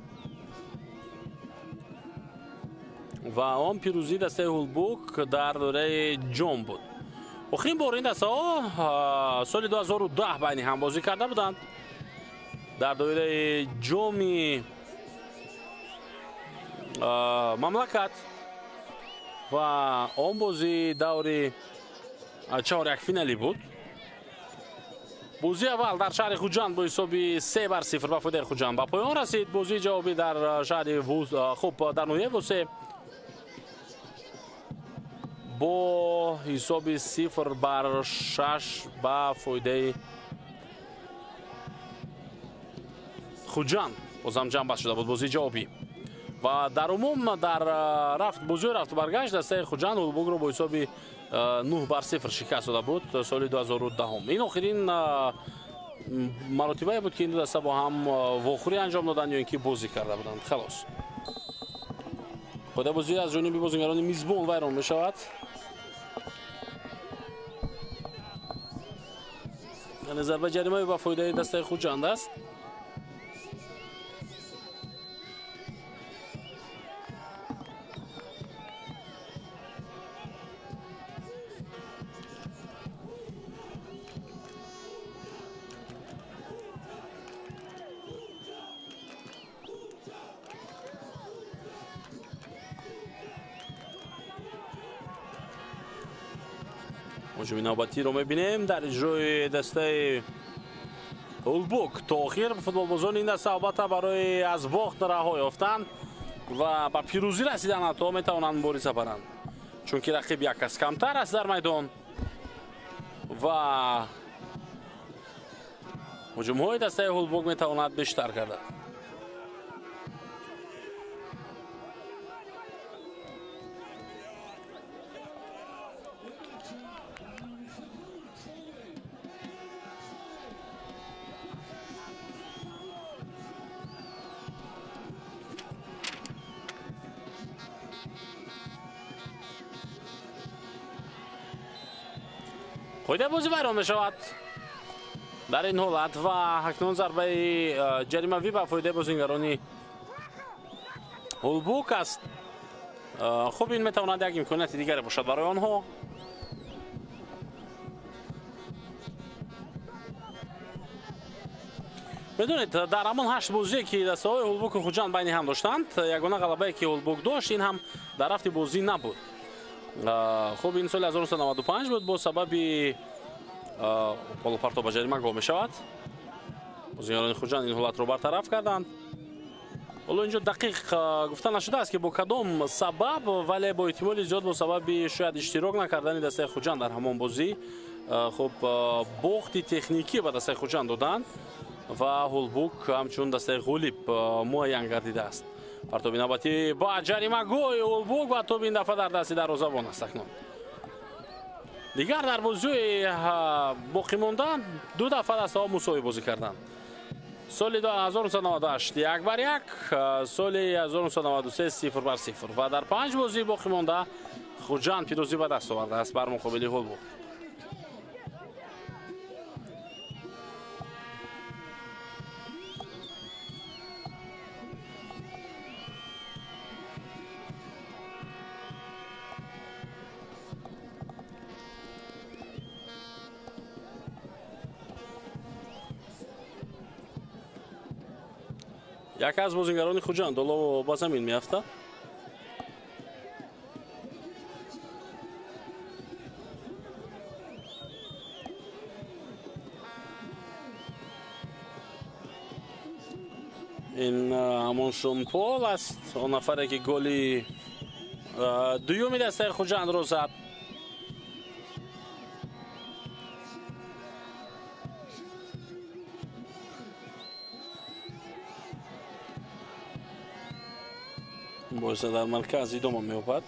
ва он пирӯзии дастаи Ҳулбук дар доираи ҷом буд. Охирин бор ин дастаҳо соли 2010 байни ҳам бозӣ карда буданд дар доираи ҷоми мамлакат Ва он бозӣ даври чорякфиналӣ буд. Бозии аввал дар шаҳри Хуҷанд бо ҳисоби 3-0 ба фоидаи Хуҷанд ба поён расид. Бозии ҷавобӣ дар шаҳри хуб дар ноҳияи Восе бо ҳисоби 0-6 ба фоидаи Хуҷанд бозам ҷамъбаст шуда буд бозии ҷавобӣ. Ва дар умум дар рафт бозии рафту баргашт дастаи Хуҷанд Ҳулбукро бо ҳисоби 9-0 шикаст дода буд соли 2010. Ин охирин маротибае буд, ки ин ду даста бо ҳам вохӯрӣ анҷом доданд ё ин ки бозӣ карда буданд. Халос. Қоидабозӣ аз ҷониби бозигарони мизбон вайрон мешавад. Яъне зарбаи ҷаримавӣ ба фоидаи дастаи Хуҷанд аст. Ҳуҷуми навбатиро мебинем дар иҷрои дастаи Ҳулбук. То охир футболбозони ин даста албатта барои аз бохт раҳо ёфтан ва ба пирӯзӣ расидан ҳатто метавонанд мубориза баранд, чунки рақиб як кас камтар аст дар майдон ва ҳуҷумҳои дастаи Ҳулбук метавонад бештар гардад. Қоидаи бозӣ вайрон мешавад дар ин ҳолат ва акнун зарбаи ҷаримавӣ ба фоидаи бозигарони Ҳулбук аст. Хуб, ин метавонад як имконияти дигаре бошад барои онҳо. Медонед, дар ҳамон 8 бозие, ки дастаҳои Ҳулбуку Хуҷанд байни ҳам доштанд, ягона ғалабае, ки Ҳулбук дошт, ин ҳам дар рафти бозӣ набуд. Хуб, ин соли 1995 буд, бо сабаби полупарто ба ҷарима гол мешавад. Бозигарони Хуҷанд ин ҳолатро бартараф карданд. Ҳоло инҷо дақиқ гуфта нашудааст, ки бо кадом сабаб, вале бо эҳтимоли зиёд бо сабаби шояд иштирок накардани дастаи Хуҷанд дар ҳамон бозӣ, хуб, бохти техникӣ ба дастаи Хуҷанд доданд ва Ҳулбук ҳамчун дастаи ғолиб муайян гардидааст. Партоби навбатӣ ба ҷаримагоҳи Ҳулбук ва тоби ин дафъа дар дасти дарвозабон аст. Акнун дигар дар бозии боқимонда ду дафъа дастаҳо мусовӣ бозӣ карданд. Соли 1998 1-1, соли 1993 0-0 ва дар 5 бозии боқимонда Хуҷанд пирӯзӣ ба даст овардааст бар муқобили Ҳулбук. Яке аз бозигарони Хуҷанд ҳоло ба замин меафтад. Ин ҳамон Шонпол аст, он нафаре, ки голи дуюми дастаи Хуҷандро зад. Мубориза дар марказ идома меёбад.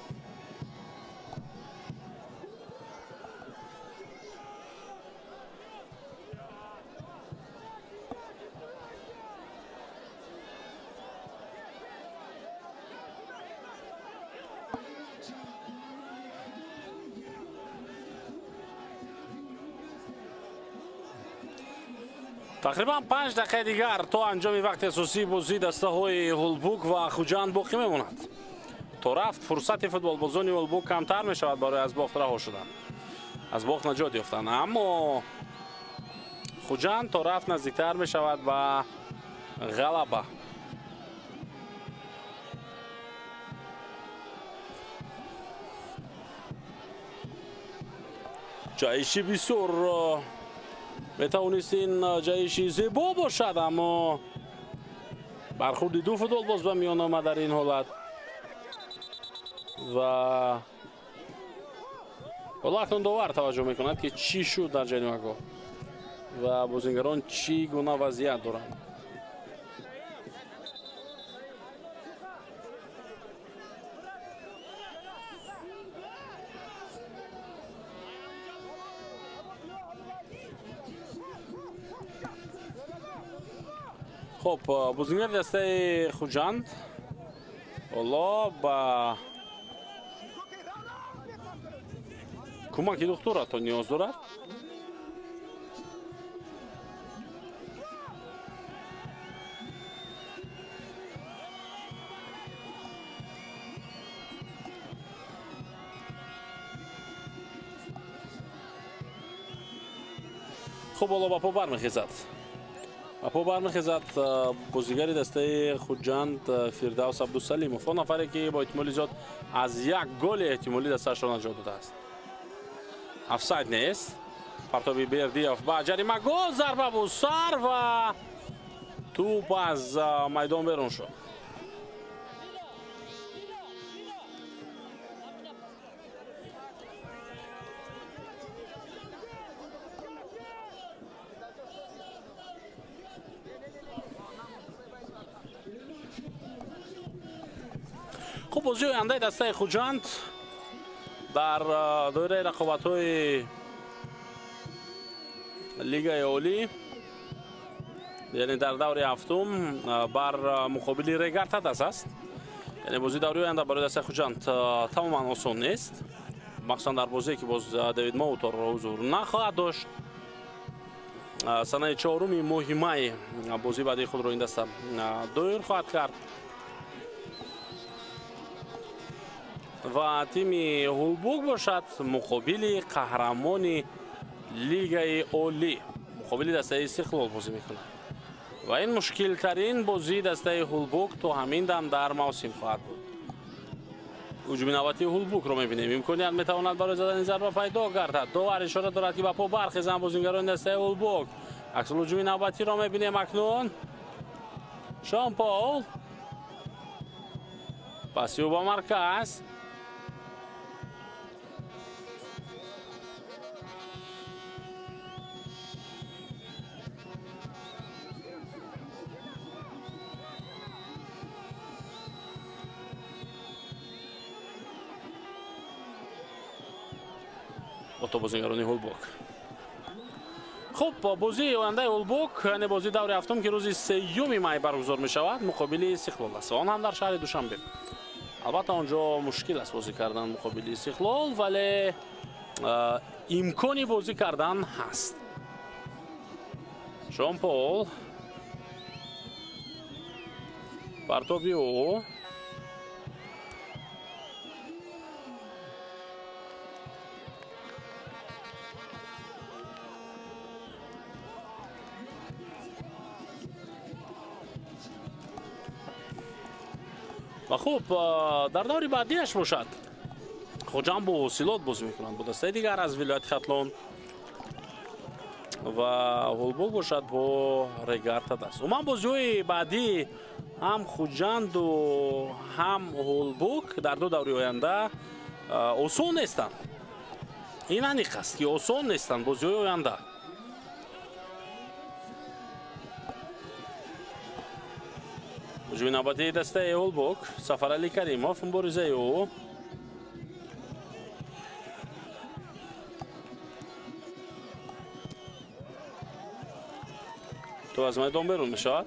Тақрибан 5 дақиқаи дигар то анҷоми вақти асосии бозии дастаҳои Ҳулбук ва Хуҷанд боқӣ мемонад. То рафт фурсати футболбозони Ҳулбук камтар мешавад барои аз бохт раҳо шудан, аз бохт наҷот ёфтан, аммо Хуҷанд то рафт наздиктар мешавад ба ғалаба. Ҷаҳиши бисёр метавонист ин ҷаҳиши зебо бошад, аммо бархурди ду футболбоз ба миён омад дар ин ҳолат ва ҳоло акнун довар таваҷҷӯҳ мекунад, ки чӣ шуд дар ҷаримагоҳ ва бозингарон чӣ гуна вазъият доранд. Хуб, бозингари дастаи Хуҷанд ҳоло ба кӯмаки духтур ҳатто ниёз дорад. Хуб, ҳоло ба по бармехезад. Ба по бармехезад бозигари дастаи Хуҷанд Фирдавс Абдусалимов, он нафаре ки бо эҳтимоли зиёд аз як голи эҳтимолӣ дастаашро наҷот додааст. Офсайд нест. Партоби Бердиев ба ҷаримагоҳ, зарба бо сар ва тӯп аз майдон берун шуд. Хуб, бозии ояндаи дастаи Хуҷанд дар доираи рақобатҳои Лигаи Олӣ, яъне дар даври ҳафтум бар муқобили Регар Тадас аст. Яъне бозии даври оянда барои дастаи Хуҷанд тамоман осон нест, махсусан дар бозие ки боз Давид Моутор ҳузур нахоҳад дошт. Санаи 4 моҳи май бозии баъдии худро ин даста доир хоҳад кард ва тими Ҳулбук бошад муқобили қаҳрамони Лигаи Олӣ, муқобили дастаи Истиқлол бозӣ мекунад ва ин мушкилтарин бозии дастаи Ҳулбук то ҳамин дам дар мавсим хоҳад буд. Ҳуҷуми навбатии Ҳулбукро мебинем. Имконият метавонад барои задани зарба пайдо гардад. Довар ишора дорад, ки ба по бархезанд бозингарони дастаи Ҳулбук. Аксул ҳуҷуми навбатиро мебинем акнун. Шон Пол паси ӯ ба марказ. То бозингарони Ҳулбук. Хуб, бозии ояндаи Ҳулбук, яъне бозии даври ҳафтум, ки рӯзи 3 май баргузор мешавад, муқобили Истиқлол аст ва он ҳам дар шаҳри Душанбе. Албатта он ҷо мушкил аст бозӣ кардан муқобили Истиқлол, вале имкони бозӣ кардан ҳаст. Шон Пол, партоби ӯ ва хуб, дар даври баъдиаш бошад Хуҷанд бо Ҳосилот бозӣ мекунанд, бо дастаи дигар аз вилояти Хатлон ва Ҳулбук бошад бо Регар Тадас. Умуман бозиҳои баъдӣ ҳам Хуҷанду ҳам Ҳулбук дар ду даври оянда осон нестанд. Ин аниқ аст, ки осон нестанд бозиҳои оянда. Ҳуҷуми навбатии дастаи Ҳулбук, Сафаралӣ Каримов, муборизаи ӯ то аз майдон берун мешавад.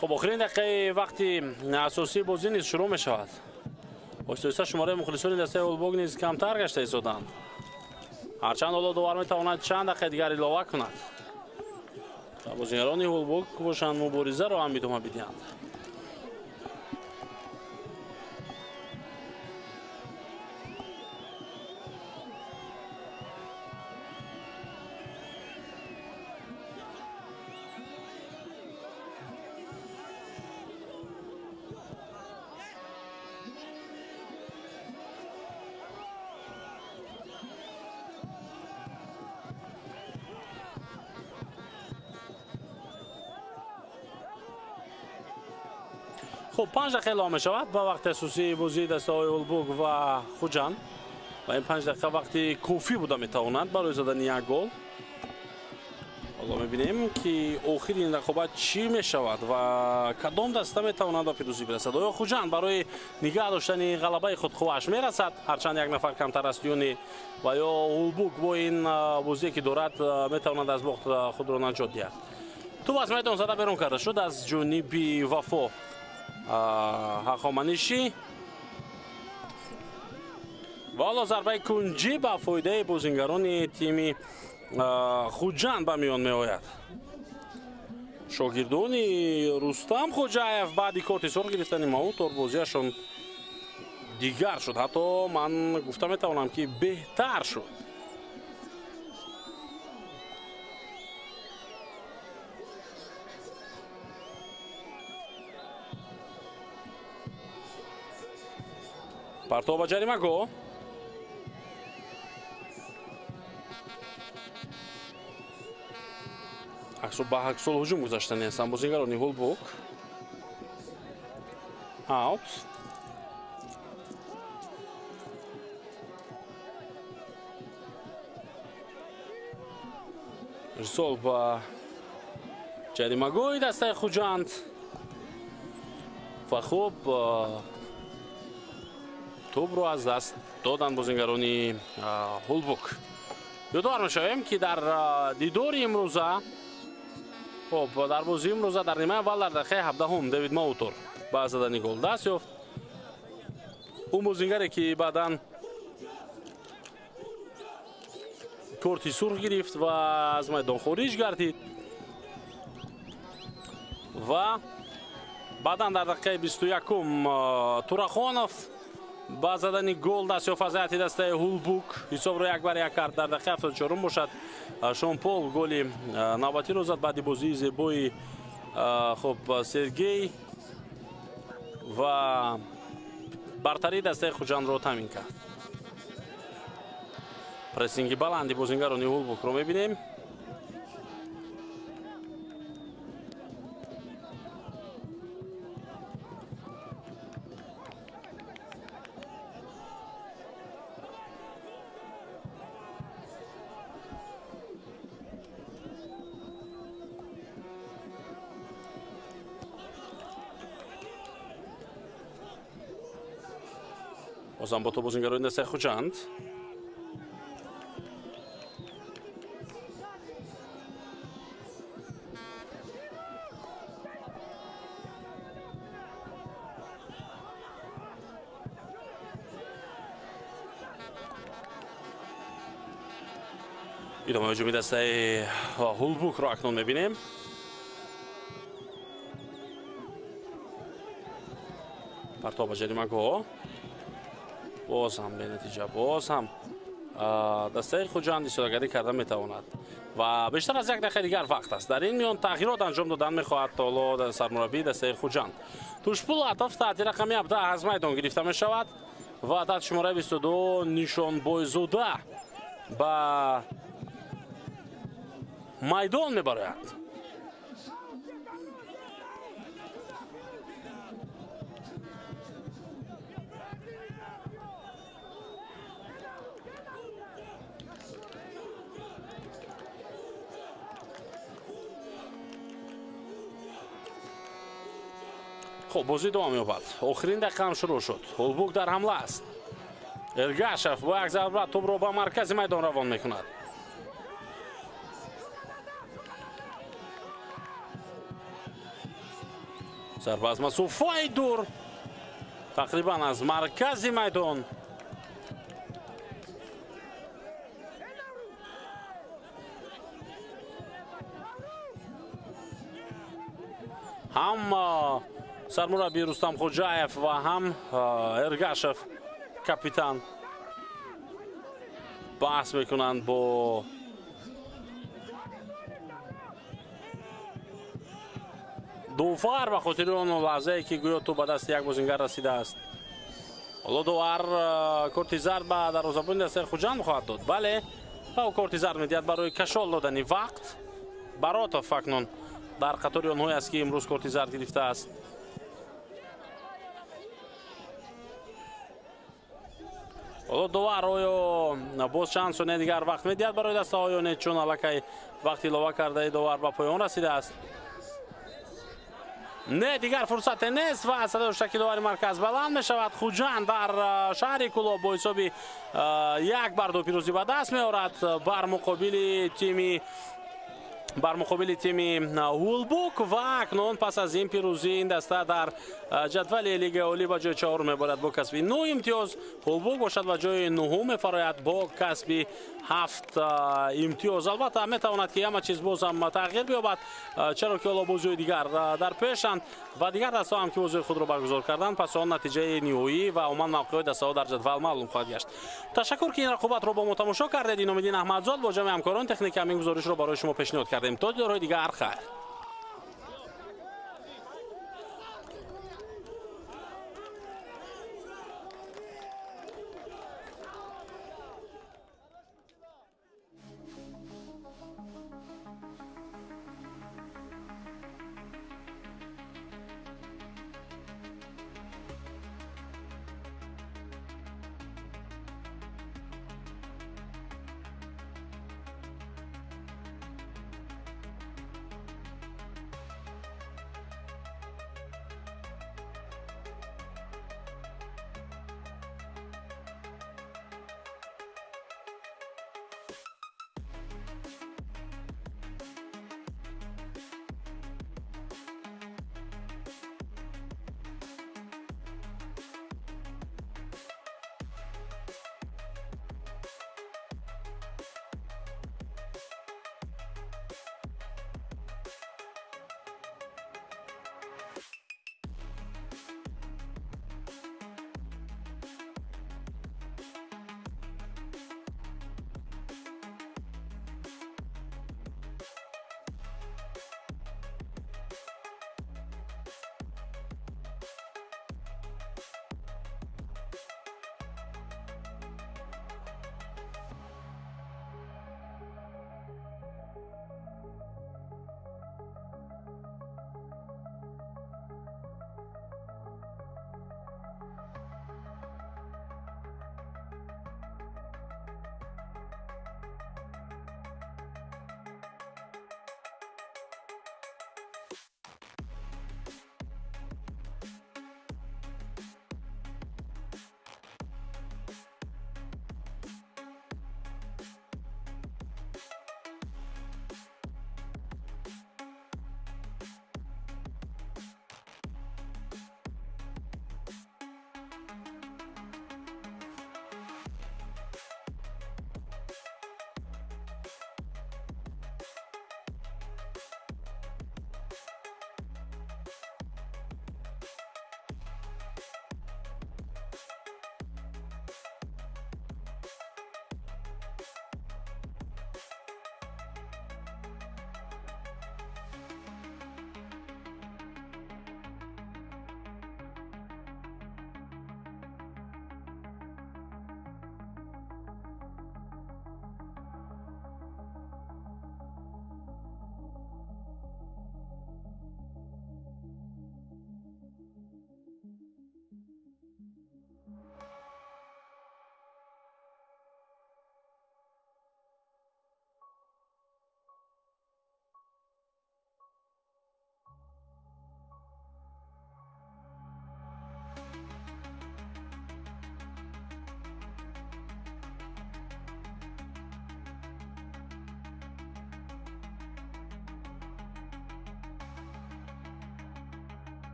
Хуб, охирин дақиқаи вақти асосии бозӣ низ шурӯъ мешавад. Оҳиста оҳиста шумораи мухлисони дастаи Ҳулбук низ камтар гашта истоданд. Ҳарчанд ҳоло довар метавонад чанд дақиқаи дигар илова кунад. Бозингарони Ҳулбук бошанд муборизаро ҳам идома бидиҳанд. Хуб, 5 дақиқа эълон мешавад ба вақти асосии бозии дастаҳои Ҳулбук ва Хуҷанд ва ин 5 дақиқа вақти кофӣ буда метавонад барои задани як гол. Ҳоло мебинем, ки охири ин рақобат чӣ мешавад ва кадом даста метавонад ба пирӯзӣ бирасад. Оё Хуҷанд барои нигаҳ доштани ғалабаи худ қуввааш мерасад, ҳарчанд як нафар камтар аст ё не, ва ё Ҳулбук бо ин бозие ки дорад метавонад аз бохт худро наҷот диҳад. Тӯб аз майдон зада берун карда шуд аз ҷониби Вафо Ҳахоманишӣ ва ҳоло зарбаи кунҷӣ ба фоидаи бозингарони тими Хуҷанд ба миён меояд. Шогирдони Рустам Хоҷаев баъди корти сурх гирифтани Маутор бозиашон дигар шуд, ҳатто ман гуфта метавонам, ки беҳтар шуд. Партов ба ҷаримагоҳ. Ба ҳаксол ҳуҷум гузаштани ҳастанд бозингарони Ҳулбук. Аут. Ирсол ба ҷаримагоҳи дастаи Хуҷанд ва хуб тӯбро аз даст доданд бозингарони Ҳулбук. Ёдовар мешавем, ки дар дидори имрӯза, хуб, дар бозии имрӯза дар нимаи аввал дар дақиқаи 17 Дэвид Маутор ба задани гол даст ёфт. Ӯ бозингаре ки баъдан корти сурх гирифт ва аз майдон хориҷ гардид ва баъдан дар дақиқаи 21 Турахонов ба задани гол даст ёфт аз ҳайати дастаи Ҳулбук. Ҳисобро 1-1 кард. Дар дақиқаи 74 бошад Шонпол голи навбатиро зад баъди бозии зебои хуб Сергей ва бартарии дастаи Хуҷандро таъмин кард. Прессинги баланди бозингарони Ҳулбукро мебинем. Бозам бо то бозингарони дастаи Хуҷанд. Идомаи ҳуҷуми дастаи Ҳулбукро акнун мебинем. Партов ба ҷаримагоҳ. Боз ҳам бенатиҷа, боз ҳам дастаи Хуҷанд истифодагарӣ карда метавонад ва бештар аз як дақиқаи дигар вақт аст. Дар ин миён тағйирот анҷом додан мехоҳад ҳоло сармураббии дастаи Хуҷанд. Тушпулатов таҳти рақами 17 аз майдон гирифта мешавад ва таҳти шумораи 22 Нишонбойзода ба майдон мебарояд. Хуб, бозӣ идома меёбад. Охирин дақиқа ҳам шурӯъ шуд. Ҳулбук дар ҳамла аст. Эргашев бо як зарба тӯбро ба маркази майдон равон мекунад. Зарба аз масофаи дур, тақрибан аз маркази майдон. Ҳам сармурабби Рустам Хоҷаев ва ҳам Эргашев капитан баҳс мекунанд бо довар ба хотири он лаҳзае ки гӯё тӯб ба дасти як бозингар расидааст. Ҳоло довар корти зард ба дарвозабони дастаи Хуҷанд хоҳад дод. Бале, ба ӯ корти зард медиҳад барои кашол додани вақт. Баротов акнун дар қатори онҳое аст, ки имрӯз корти зард гирифтааст. Ҳоло довар оё боз чанд сония дигар вақт медиҳад барои дастаҳо ё не, чун аллакай вақти илова кардаи довар ба поён расидааст. Не, дигар фурсате нест ва садои ҳуштаки довари марказ баланд мешавад. Хуҷанд дар шаҳри Кӯлоб бо ҳисоби 1-2 пирӯзӣ ба даст меорад бар муқобили тими Ҳулбук. Ва акнун пас аз ин пирӯзӣ ин даста дар ҷадвали Лигаи Олӣ ба ҷои чаҳорум мебарад бо касби нӯ имтиёз. Ҳулбук бошад, ба ҷои нуҳум мефарояд бо касби ҳафт имтиёз. Албатта, метавонад, ки ҳама чиз бозам тағйир биёбад, чаро ки ҳоло бозиҳои дигар дар пешанд ва дигар дастаҳо ҳам ки бозиҳои худро баргузор карданд. Пас он натиҷаи ниҳоӣ ва умуман мавқеъҳои дастаҳо дар ҷадвал маълум хоҳад гашт. Ташаккур, ки ин рақобатро бо мо тамошо кардед. Иномиддин Аҳмадзод бо ҷамъи ҳамкорони техникӣ ҳамин гузоришро барои шумо пешниҳод кардем. То дидорҳои дигар, хайр.